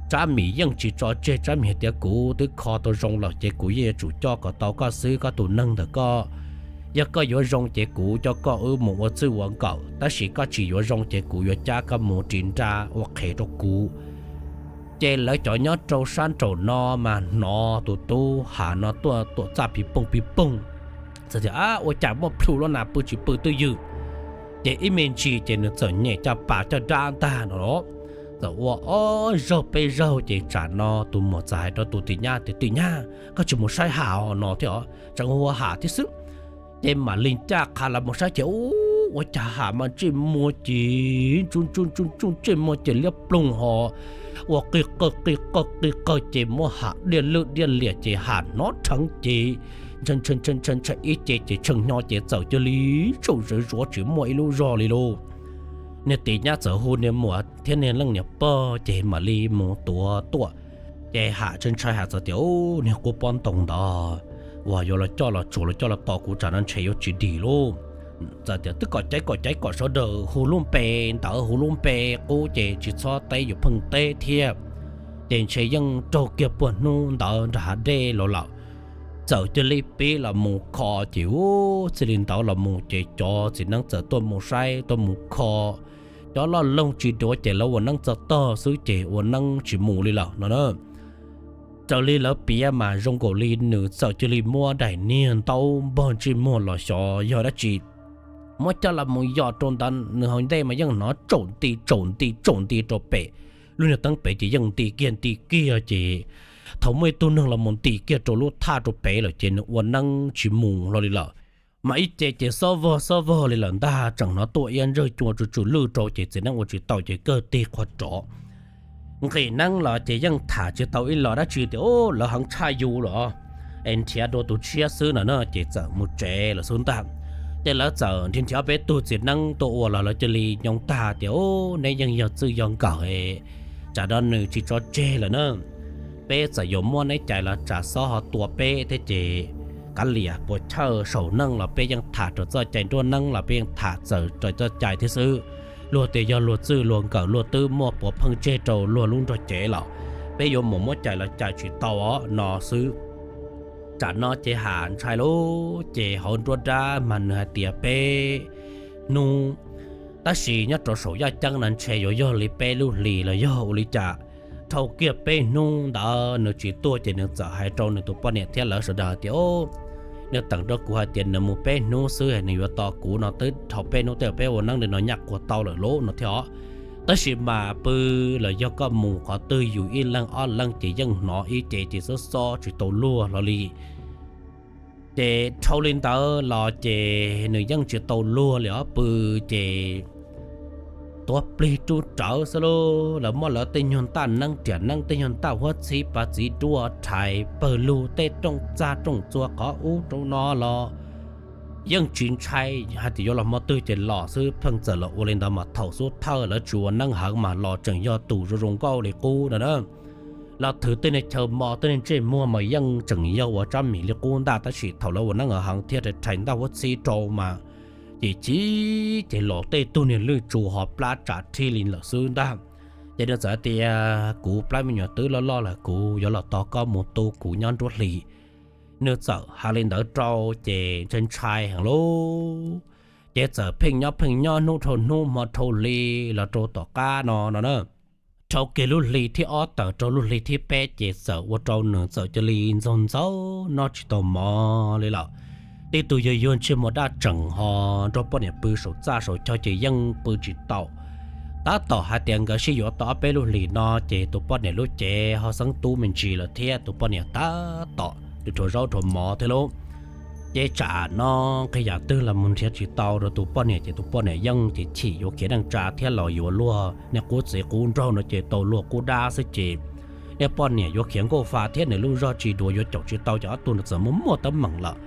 Tsab Mim yeej tsis tso tseg, Tsab Mim hais tias, Kuv twb kho tau zoo lawm ces kuv yeej yuav tsum coj kom tau koj xwb, koj tus neeg ntawm koj. Yog koj yuav zoo ces kuv coj koj wb mus ua txwj ua nkawm, tab sis koj tsis yuav zoo ces kuv yuav cab koj mus ris nra ua qhev rau kuv. Ces lawv cov nyob rau sab nraum no mas hnov tus tub Ham no tuaj tuam txaj pis poog pis poog, txawm tias, Ab, ua cas muaj plhu loj na, pw tsis pw twj ywm. Ces ib me ntsis ces nws txawm nyem caj pas caj dab ntag no los. Txawm ua ob zaug peb zaug ces tsam no tus muam txawm hais rau tus tim nyab tias, Tim nyab, koj tsis mus saib Ham no thiab os, tseem hu ua Ham thiab xwb. Ces mam li ncaj qha los mus saib ces ua cas Ham mas ntsej muag ces ntsuj ntsuj ntsuj ntsuj, ntsej muag ces liab ploog ho ua qig qawg qig qawg qig qawg ces muab Ham diaj lwj diaj liam ces Ham hnov rheev ces ntshai ntshai ntshai ntshai ib ce ces tshee hnyo ces txawm cia li zaum zawv zuav tsis muaj ib lub zog li lauj. Niag tim nyab txawm hu niag muam thiab niag leej niam pog ces mam li mus tuav tuaj. Ces Ham ntshai ntshai Ham txawm tias, Niag qub pob ntoo ntawd uas yuav los coj los tsuam los coj los tos kuv tsam no ntshe yuav tsis dim lauj. Txawm tias twb kom caiv kom caiv kom sawv daws hu lub npe ntawd hu lub npe qub ces tsis txhob teb yus pheej teb thiab. Ces ntshe yeej raug kiag puag hnub ntawd nram hav dej los lawm. Txawm cia li pib los mus kho ces ub, txij li ntawd los mus ces cov txiv neeb txawm tuaj mus saib tuaj mus kho. Cov loj loog tsis duav ces lawv ua neeb txog tog xwb ces ua neeb tsis mus li lawm no na. Raws li lawv piav mas zoo nkaus li nws txawm cia li muab daim niag ntaub npog ntsej muag los xyov yog dab tsi, muab coj los mus yos rau ntawd nws hauv ntej mas yeej hnov tsaum nti tsaum nti tsaum nti rau pem. Lub niag teeb pem ces yeej nti kiag nti kiag ces thaum muaj ib tug neeg los mus nti kiag rau lub thaj rau pem lawm ces nws ua neeb tsis mus hlo li lawm. Mas ib ce ces xob vog xob vog li lawm ntag, tseem hnov tuaj iab ntsawj cua tsw tsw lwj rau ces txiv neeb ua tsis tau ces kawg tig qhov rov. Nqis neeb los ces yeej tham tsis tau ib los dab tsi tias, Ub, lawv heev tshaj yus los, es nrhiav dua tus tshiab xwb no na, ces txawm mus tsev lawm xwb ntag. Ces lawv txawm nrhiav nrhiav peb tug txiv neeb tuaj ua los lawv cia li nyoo tag tias, Ub, neb yeej yog txwj yog nkawm, tsam no nws tsis tso tseg lawm na, peb txawm yuav muab neb cais los tsam xob ho tua peb thiab ces kav liam puas chawj saum neej los peb yeej tham raws txoj cai, nruab neeb los peb yeej tham txawm raws txoj cai thiab xwb. Luag tias yog luag txwj luag nkawm luag twb muaj puav pheej tseg rau luag lub nrog cev los peb yuav mus muab cais los cais tsis tau os no xwb. Tsam no ces Ham ntshai lawm ces hauv nruab nrab mas nws hais tias peb hnub, tab sis nyob rau saum yaj ceeb no ntshe yuav yog li peb lub hlis los yog ua li cas. Dhau kiag peb hnub ntawd nws tsis tuaj ces nws txawm hais rau nws tus poj niam thiab lawv sawv daws hais tias, Nws teem rau kuv hais tias nws mus peb hnub xwb nws yuav tos kuv no, twb dhau peb hnub tej peb ua neeb li no nyaj quas tau lawm lauj no thiab os. Tab sis mas pw los yog koj mus qhov twg yus ib leeg ob leeg ces yeej hnov ib ce ces xob xob tsis tau luag hlo li. Ces dhau li ntawd los ces nws yeej tsis tau luag li os, pw ces tuav plig rub rawv xwb lauj. Lawv muab lawv tej nyuag ntaj neeb riam neeb, tej nyuag ntaj huab txhib pas txiv duaj rhais pawg lug tej rooj txag rooj txua qhov ub rau no los yeej tsis ntshai, hais tias yuav los hmo twg ces los xwb. Pheej txawm los ua li ntawd mas thaum xub thawj lawv tsis ua neeb heev mas los tseem yog tus zoo zoo nkauj li qub no na. Los thwv tej niag chaw mos tej niag ntsej muag mas yeej tseem yog ua tsab mim li qub ntag, tab sis thaum lawv ua neeb heev thiab rhais ntaj huab txhib rau mas ces chim ces los tej tug niag lwj tsu ho plab tsam rhib li lawm xwb ntag. Ces nws txawm tias, Kuv plab me nyuam twb loj loj lawm, kuv yuav los tos koj mus tu kuv nyob nruab hlis. Nws txawm hais li ntawd rau ces ntshai ntshai heev lauj. Ces txawm pheej nyob pheej nyob hnub dhau hnub hmo dhau hli los rau tom qab no no na. Dhau kiag lub hli thib ob tawm rau lub hli thib peb ces txawm ua rau nws txawm cia li ntxoog ntxaug noj tsis tau mov li lawm. Tej tug yog yuag ntsej muag daj tseem ho nrog poj niam pw saum txaj saum chaw ces yeej pw tsis tau. Tab tom hais tias nkawd sib yuav tau ob peb lub hlis no ces tus poj niam lub cev ho xeeb tub me ntsis lawm thiab tus poj niam tab tom rhuav zaub rhuav mov thiab lauj. Ces tsam no nqis yam twg los mus nrhiav tsis tau rau tus poj niam ces tus poj niam yeej ces chim yuav khiav neej tsa thiab los yuav luag niag qub txiv qub nraug no ces tau luag qub dab xwb ces niag poj niam yuav khiav nkauj fa thiab nws lub zog tsis duav yuav caum tsis tau ces ob tug no txawm muaj muaj teeb meem lawm.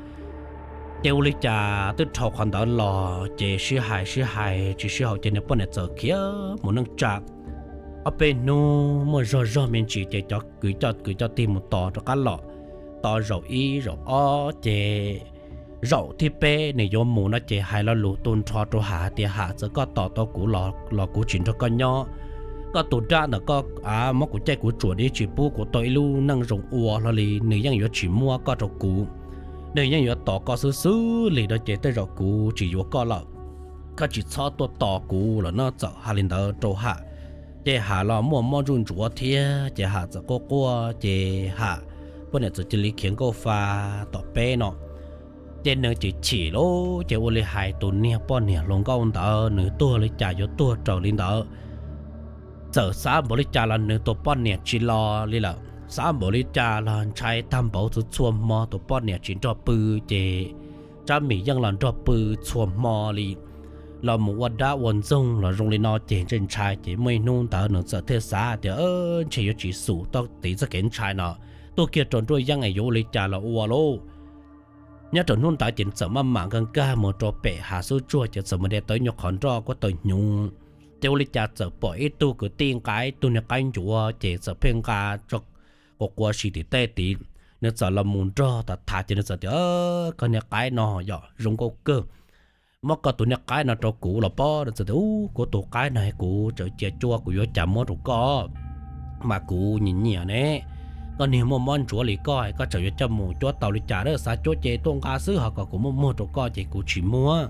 Ces ua li cas twb dhau qhov ntawd los ces sib hais sib hais tsis sib haum ces niag poj niam txawm khiav mus neej tsa. Ob peb hnub muaj zog zog me ntsis ces cov kwv coj kwv coj tig mus tos rov qab los. Tos zaum ib zaum ob ces zaum thib peb nws yuav mus no ces hais lo lus tu nrho rau Ham hais tias, Ham, txawm koj tos tau kuv los kuv tsis nrog koj nyob. Koj tus dab ntawm koj muab kuv caij kuv tsuam di tsis pub kuv tau ib lub neej zoo ua hlo li, nws yeej yuav tsis muab koj rau kuv. Nws yeej yuav tos koj xwb xwb li no ces tej zaum kuv tsis yuav koj lawm. Koj tsis txhob tuaj tos kuv lawm no. Txawm hais li ntawd rau Ham ces Ham los muaj mob ntsuj ntsuav thiab ces Ham txawm quaj quaj ces Ham poj niam txawm cia li khiav nkauj fa tom peb no. Ces nws chim chim lauj ces ua li hais tus niag poj niam hluas nkauj ntawd nws tuag li cas yuav tuag raws li ntawd. Txawm xav npaum li cas los nws tus poj niam tsis los li lawm, xav npaum li cas los ntshai tag npaum txhua txhua hmo tus poj niam tsis nrog pw ces Tsab Mim yeej los nrog pw txhua hmo li. Los mus ua dab ua ntxoog los zoo li no ces ntshai ntshai ces muaj ib hnub ntawd nws txawm thiaj xav tias ntshe yuav tsis xum tau tiv txoj kev ntshai no tuaj kiag rau nruab yeeb es yuav ua li cas los ua lauj. Nyob rau hnub ntawd ces nws txawm maj mam nkag nkag mus rau pem hav xub tsuag ces txawm mus de tau ib nyuag qhov nroj kuj tau hnyuv. Ces ua li cas txawm pom ib tug kwv tij nqa ib tug niag qaib ncuav ces txawm pheej nqa quas quas si tim tej tid. Nws txawm los mus nrog tham tham ces nws txawm tias, Koj niag qaib no yog zoo nkauj kawg, muab koj tus niag qaib no rau kuv los pob. Nws txawm tias, Kuv tus qaib no kuv tseem cia cuab kuv yuav cas muab rau koj, mas kuv nyiam nyiam ne. Koj niag muaj mob ntsuav li koj, koj tseem yuav coj mus cuab tau li cas? Xav cuab ces tuaj nqa xwb, ho kom kuv muab muag rau koj ces kuv tsis muag.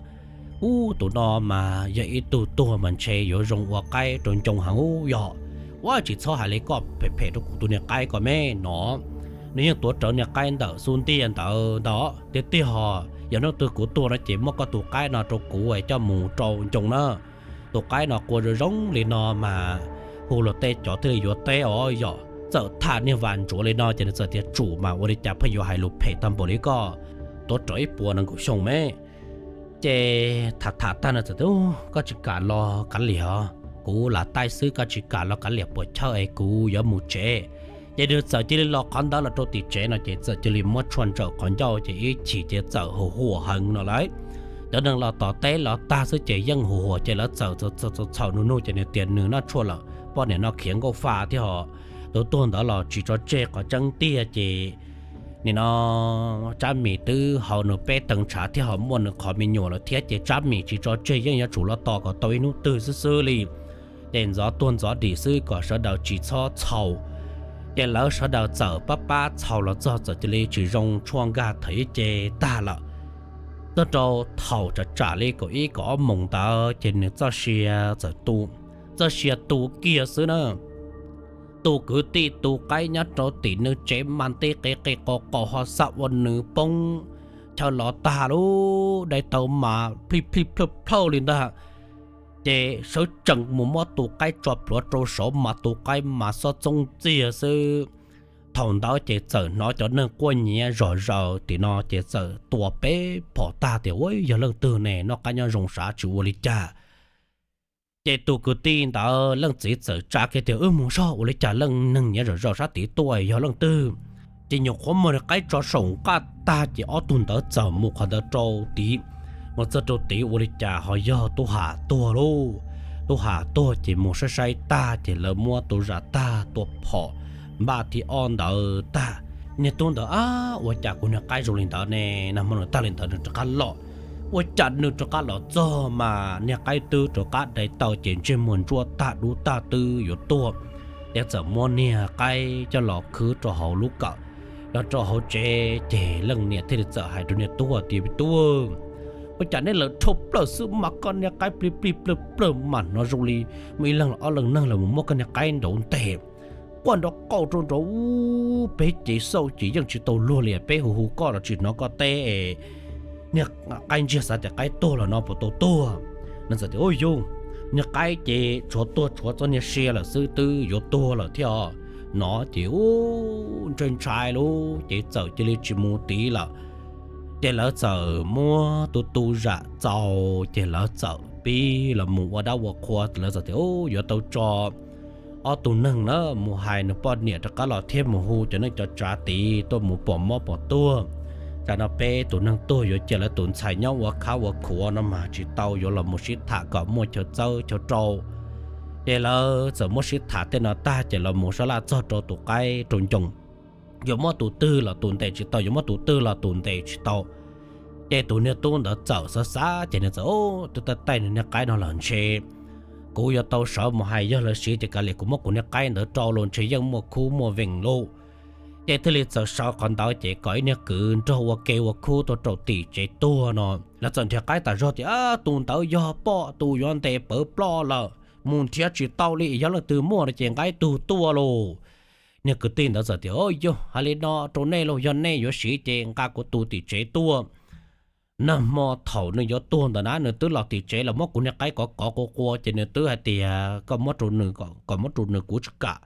Ub, tus no mas yog ib tug tuag mas ntshe yuav zoo ua qaib rau ncoo heev ub yog. Ua tsis txhob hais li koj phem phem rau kuv tus niag qaib ko me no. nws yeej tuav rawv niag qaib ntawm xub ntiag ntawd ntag. Tiag tiag ho yog hnub twg kuv tuag no ces muab koj tus qaib no rau kuv coj mus rau ncoo na. Tus qaib no qua zoo zoo li no mas hu luag tej cov thiaj li yuav teb os. Yog Txawm tham niag Vam Ntsuav li no ces nws txawm tias, Tsum mas ua li cas pheej yuav hais lus phem tag npaum li koj, tuav rawv ib puas nees nkaum xyoo me. Ces tham tham tag nws txawm tias, Koj tsis kam los kav liam os, kuv lam taij xwb, koj tsis kam los kav liam puas chawj es kuv yuav mus tsev. Ces nws txawm cia li los qhov ntawd los rau tim tsev no ces txawm cia li muab tshuaj ntsawm qhov ncauj ces ib chim ces txawm hu huam heev no lawm. Cov neeg los tom teb los tag xwb ces yeej hu huam ces lawv txawm txawm txhawm nug nug ces nws tias nws noj tshuaj lawm, poj niam no khiav nkauj fa thiab ho tus tuag ntawd los tsis tso tseg. Qhov tseeb tiag ces nim no Tsab Mis twb haus nws peb tee ntshav thiab ho muaj nws qhov me nyuam lawm thiab ces Tsab Mis tsis tso tseg, yeej yuav tsum los tos kom tau ib hnub twg xwb xwb li. Ces ntxov tuag ntxov dim xwb kom sawv daws tsis txhob txhaum. Ces lawv sawv daws txawm pab pab txhaum los txog txawm cia li tsis zoo tshuaj nkag thawm ib ce tag lawm. Txog rau thaum tsam tsam li kaum ib kaum ob moos ntawd ces nws txoj sia txawm tu, txoj sia tu kiag xwb na. Tus kwv tij tus qaib nyob rau tim nws tsev mas nti qis qis qos qos ho xav ua nws poob, chaw los tag lub dai taw mas plij plij plawj plawj li ntag. Ces sawv tsees mus muab tus qaib tso plhuav rau saud mas tus qaib mas xob txoob txiag xwb. Thaum ntawd ces txawm hnov cov neeg quaj nyiav zom zaws tim no ces txawm tua peb phom tag tias, Ua, yog leej twg ne, noj qab nyob zoo sav tsis ua li cas. Ces tus kwv tij ntawd leej txiv txawm tsa kiag tias, Wb mus soj ua li cas leej neeg nyiav zom zaws sab tid tuaj, yog leej twg? Ces nyuam qhuav muab niag qaib tso saum nqaj tag ces ob tug ntawd txawm mus qhov ntawd rau tid. Mus txog rau tid ua li cas ho yog Tub Ham tuag lauj. Tub Ham tuag ces mus saib saib tag ces lawv muab tus zam tag tua phom npaj thib ob ntawd tag. Niag tub ntawd, Ab, ua cas kuv niag qaib zoo li ntawd ne? Nag hmo nws tag li ntawd nws rov qab los, ua cas nws rov qab los txog mas niag qaib twb rov qab dai taw ces ntsej muag ntsuab tag dub tag twb yuav tuag. Ces txawm muab niag qaib coj los khwb rau hauv lub kawm, los rau hauv tsev ces leej niam thiaj li txawm hais rau niag tub tias, Tub, ua cas neb lawm dhau plaws xwb mas koj niag qaib plij plij plawj plawj mas hnov zoo li muaj ib leeg los ob leeg neeg los mus muab koj niag qaib nrauv ntes quaj nrov qauj rau nraud peb ces xauj ces yeej tsis tau luag li, peb hu hu koj los tsis hnov koj teb. Niag qaib ntsiag xav tias qaib tuag los no puas tau tuag. Nws txawm tias, Ub yus, niag qaib ces tshuav tuag tshuav txoj niag sia lawm xwb, twb yuav tuag lawm thiab os. No ces ub, ntshai ntshai lub ces txawm cia li tsis mus tid lawm. Ces lawv txawm muab tus tus zam txaus ces lawv txawm pib los mus ua dab ua qhua. Lawv txawm tias, Ub, yuav tau tso ob tug neeg na mus hais nws poj niam rov qab los thiab mus hu cov neej cov tsav tid tuaj mus pom mob pom tuag. Tsam no peb tus neeg tuag yuav cia lawv tus ntxhais nyob ua khab ua khuav no mas tsis tau, yuav los mus sib tham kom muaj chaw txawb chaw rau. Ces lawv txawm muab sib tham tej no tag ces los mus sab laj txog rau tus qaib rau ncoo, yuav muab tus twg los tus ntes tsis tau, yuav muab tus twg los tus ntes tsis tau. Ces tus niag tub ntawd txawm xav xav ces nws txawm, Ub, twb taij taij nws niag qaib no los ntshe kuv yuav tau sawv mus hais yog lawv siv ces kav liam kuv muab kuv niag qaib ntawd rau los ntshe yeej muaj khub muaj vees lauj. Ces thiaj li txawm sawv qhov ntawd ces kom ib niag kwv nrog ua ke ua khub tuaj rau tim tsev tuag no. Lawv txawm nrhiav qaib tas zog tias, Tus ntawd yog poj tus yuav ntes pawv ploj lawm, mus nrhiav tsis tau li, yog leej twg muaj no ces nqa ib tug tuaj lauj. Niag kwv tij ntawd txawm tias, Yog hais li no rau nej lauj, yog nej yuav siv ces nqa kuv tus tim tsev tuaj. Nag hmo thaum nws yuav tuag ntawd na nws twb los tim tsev los muab kuv niag qaib kov kov qua qua ces nws twb hais tias kom muab rau nws, kom muab rau nws kuv tsis kam.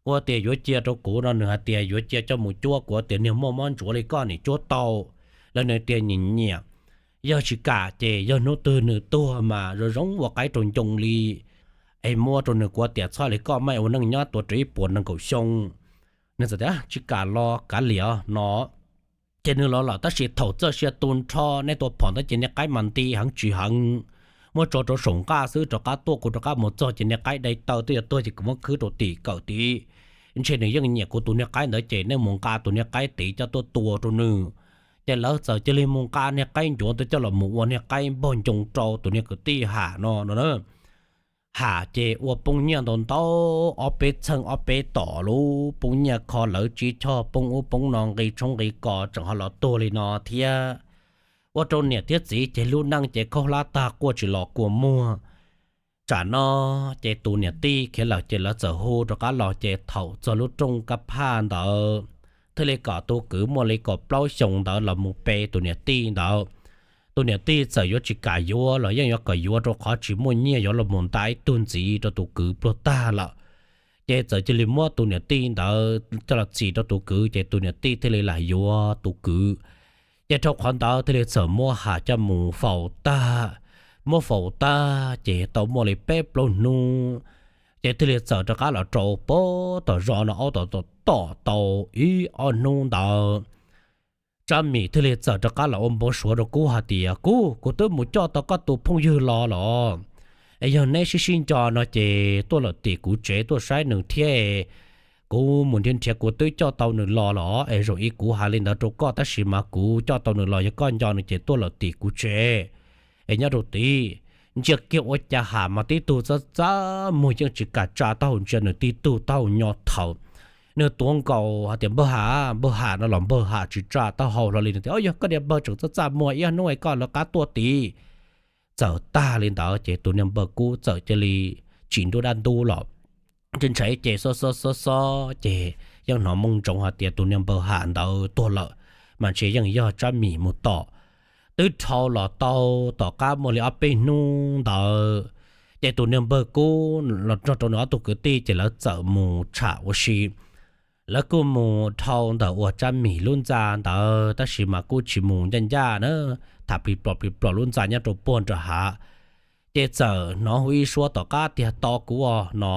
Kuv tias yuav cia rau kuv no nws hais tias yuav cia coj mus cuab, kuv tias niag muaj mob ntsuav li koj nim cuab tau. Lawv nws tias nyiam nyiam, yog tsis kam ces yog hnub twg nws tuag mas zoo zoo ua qaib rau ncoo li es muab rau nws, kuv tias txhob li koj maj ua neej nyob tuav rawv ib puas nees nkaum xyoo. Nws txawm tias tsis kam los kav liam no. Ces nws los lawm tab sis thaum txoj sia tu nrho nej tua phom ntawd ces niag qaib mas nti heev tsis heev, muab tso rau saum nqaj xwb, rov qab tuaj kuv rov qab mus txog ces niag qaib dai taw twb yuav tuag ces kuv muab khwb rau tim kawm tid. Ntshe nws yeej nyiam kuv tus niag qaib ntawd ces nej mus nqa tus niag qaib tid coj tuaj tua rau nws. Ces lawv txawm cia li mus nqa niag qaib ncuav ntawd coj los mus ua niag qaib npog ncoo rau tus niag kwv tij Ham no no na. Ham ces ua poob nyiaj ntau ntau, ob peb txheej ob peb tom lub poob nyiaj kho lawv tsib choj, poob ub poob no nqi tshoob nqi kos tseem ho los tuag li no thiab. Ua rau niam thiab txiv ces lub neej ces khaub hlab tag quaj tsis los kua muag. Tsam no ces tus niam tij khiav lawm ces lawv txawm hu rov qab los ces thaum txog lub rooj kab phaj ntawd, thiaj li kom tus kwv muaj li kaum plaub xyoos ntawd los mus pe tus niam tij ntawd. Tus niam tij txawm yuav tsis kam yuav los yeej yuav kom yuav rau qhov tsis muaj nyiaj yuav los mus nta ib tug ntxiv rau tus kwv pluag tag lawm. Ces txawm cia li muab tus niam tij ntawd coj los txis rau tus kwv ces tus niam tij thiaj li lam yuav tus kwv. Ces dhau qhov ntawd thiaj li txawm muab ham coj mus faus tag. Muab faus tag ces tau muaj li peb plaub hnub, ces thiaj li txawm rov qab los rau pem tom zos no ob tom tom tom tau ib ob hnub ntawd, Tsab Mim thiaj li txawm rov qab los ua npau suav rau Kub hais tias, Kub, kuv twb mus coj tau koj tus phooj ywg los lawm, es yog neb sib sib nco no ces tuaj lawm tim kuv tsev tuaj saib nws thiab. Kuv mus nrhiav nrhiav kuv twb coj tau nws los lawm es zaum ib kuv hais li ntawd rau koj tab sis mas kuv coj tau nws los yog koj nco nws ces tuaj lawm tim kuv tsev es nyob rau tim ntsia kiag ua cas ham mas tib tug txaj txaj muag yeej tsis kam tsa taub hau ntsia nws tib tug taub hau nyo thaum nws tuav nkaus hais tias, Npawg Ham, Npawg Ham, no los Npawg Ham tsis tsa taub hau hlo li. Nws tias, Yog koj niag npawg tseem txaj txaj muag ib ob hnub es koj lawv qab tuaj tid. Txawm tag li ntawd ces tus niag npawg Kub txawm cia li tsim nruab dab ntub los. Ces ntshai ces xob xob xob xob ces yeej hnov moo ntsoov hais tias tus niag npawg Ham ntawd tuag lawm, mas ntshe yeej yog Tsab Mim mus tom. Twb dhau los tau tom qab muaj li ob peb hnub ntawd, ces tus niag npawg Kub los nrog rau nws ob tug kwv tij ces lawv txawm mus tsham ua si. Lawv kuj mus dhau ntawm uas Tsab Mim lub ntxa ntawd tab sis mas kuj tsis mus ncaj ncaj na, tham plig plom plig plom lub ntxa nyob rau puag nram hav. Ces txawm hnov hu ib suab tom qab tias, Tos kuv os, no.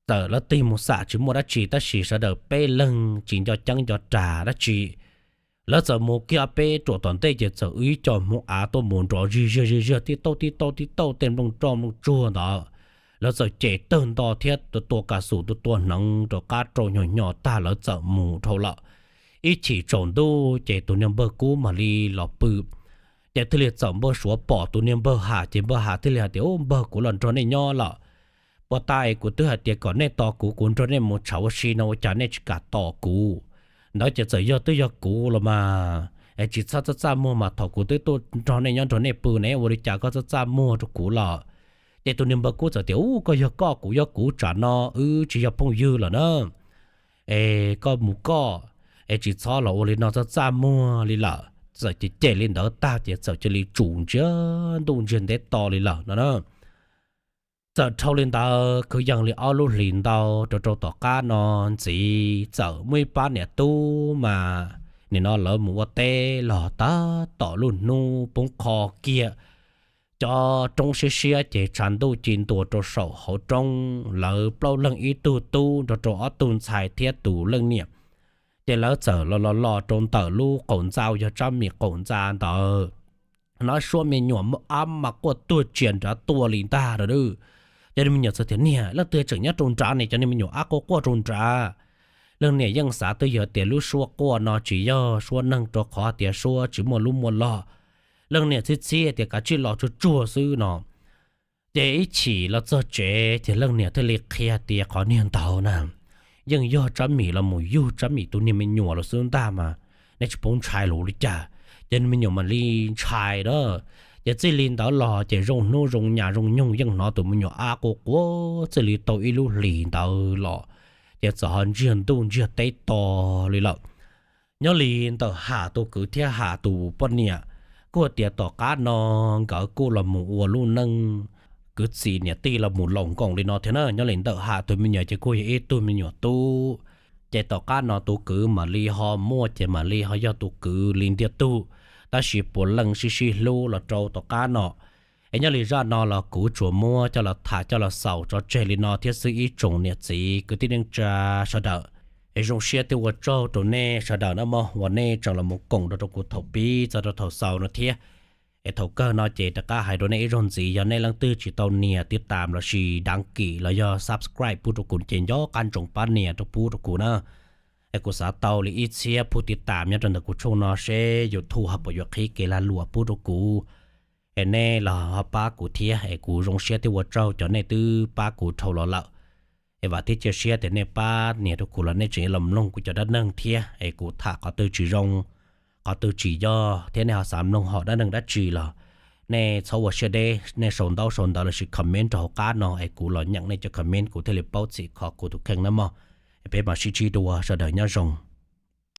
Txawm lawv tig mus xam tsis muaj dab tsi tab sis sawv daws peb leeg tsis nco ceeb nco rag dab tsi. Lawv txawm mus kiag peb ruam tom ntej ces txawm wb ib co hmuv av tuaj mus nrov zig zig zig zig tib tauj tib tauj tib tauj tej nplooj roj nplooj tsuag ntawd. Lawv txawm cem tawg nto thiab tua tua kas xum tua tua hneev rov qab rau hnyo hnyo tag lawv txawm mus dhau lawm. Ib chim tsaus ntuj ces tus niag npawg Kub mam li los pw. Ces thiaj li txawm npawg Suav pom tus niag npawg Ham ces npawg Ham thiaj li hais tias, Ub, npawg, kuv los nrog nej nyob lawm. Puag ta kuv twb hais tias kom nej tos kuv, kuv nrog nej mus tsham ua si no ua cas nej tsis kam tos kuv? Ntawd ces txawm yog twb yog kuv los mas, es tsis txhob txaj txaj muag mas thaum kuv twb tuaj nrog nej nyob nrog nej pw ne, ua li cas koj txaj txaj muag rau kuv lawm? Ces tus niag npawg Kub txawm tias, Ub, koj yog koj, kuv yog kuv, tsam no wb tsis yog phooj ywg lawm na. Es koj mus koj, es tsis txhob los ua li no txaj txaj muag li lawm. Txawm cem cem li ntawd tag ces txawm cia li tsum ntsiag ntuj ntsiag ntev to li lawm no na. Txawm dhau li ntawd kwv yees li ob lub hlis ntau rau rau tom qab no ntxiv txawm muaj ib pab niam tub mas nim no lawv mus ua teb los tab tom lub hnub poob qho kiag. Cov roob siab siab ces tshav ntuj ci ntua rau saum hauv roob, lawv plaub leeg ib tug tub nrog rau ob tug ntxhais thiab tus leej niam. Ces lawv txawm los los los rau ntawm lub qaum ntxa uas yog Tsab Mim qaum ntxa ntawd. Hnov suab me nyuam muaj ab mas quaj tuag tsias nrad tuaj li ntag lawm. Ces me nyuam txawm tias, Niam, leej twg tseem nyob rau nrad ne? Cov niag me nyuam ab quaj quaj rau nrad. Leej niam yeej xav twb yog tias lub suab quaj no tsis yog suab neeg rau qhov tias suab tsis muaj lub muaj lo. Leej niam txhib txhib tias, Kav tsij los tsuag tsuag xwb no. Ces ib chim los txog tsev ces leej niam thiaj li qhia tias, Qhov niag ntawd na, yeej yog Tsab Mim los mus yug Tsab Mim tus niag me nyuam los xwb ntag mas, nej tsis paub ntshai los li cas? Ces niag me nyuam mam li ntshai na. Ces txij li ntawd los ces zoo hnub zoo nyoog zoo nyoog yeej hnov tus me nyuam ab quaj quaj txij li tau ib lub hlis ntawd los, ces txawm ho ntsiag ntuj ntsiag teb to li lawm. Nyob li ntawm Ham tus kwv thiab Ham tus poj niam, kuj tias tom qab no nkawd kuj los mus ua lub neej kwv tij niam tij los mus laus nkoos li no thiab na. Nyob li ntawm Ham tus me nyuam ces kuj yog ib tug me nyuam tub. Ces tom qab no tus kwv mam li ho muaj ces mam li ho yog tus kwv li ntiag tug, tab sis puav leej sib sib hlub los rau tom qab no. Es nyob li zaj no los kuv tsuas muab coj los tham coj los xaus tso tseg li no thiab xwb ib tsoom niam txiv kwv tij neej tsa sawv daws. Es zoo siab thiab ua tsaug rau nej sawv daws na mog uas nej tseem los mus koom rau rau kuv thaum pib txog rau thaum xaus no thiab. Es thaum kawg no ces rov qab hais rau nej ib zaug ntxiv, yog nej leej twg tsis tau nias tiv tam lossis dav kim los yog subscribe pub rau kuv ces nco qab ntsoov pab nias rau pub rau kuv na. Es kuv xav tau li ib txhiab pub tiv tam nyob rau ntawm kuv tshooj no seb YouTube ho puas yuav qhib kev lag luam pub rau kuv. Es nej los ho pab kuv thiab es kuv zoo siab thiab ua tsaug cov nej twb pab kuv dhau los lawm. Es vam thiab cia siab tias nej pab nias rau kuv los nej tseem los mloog kuv cov dab neeg thiab es kuv tham qhov twg tsis zoo, qhov twg tsis yog thiab nej ho xav mloog hom dab neeg dab tsi los nej txhob ua siab deb, nej sau ntaub sau ntawv lossis comment rau hauv qab no es kuv los nyeem nej cov comment kuv thiaj li paub txhim kho kuv tus kheej na mog. Es peb mam sib ntsib dua, sawv daws nyob zoo.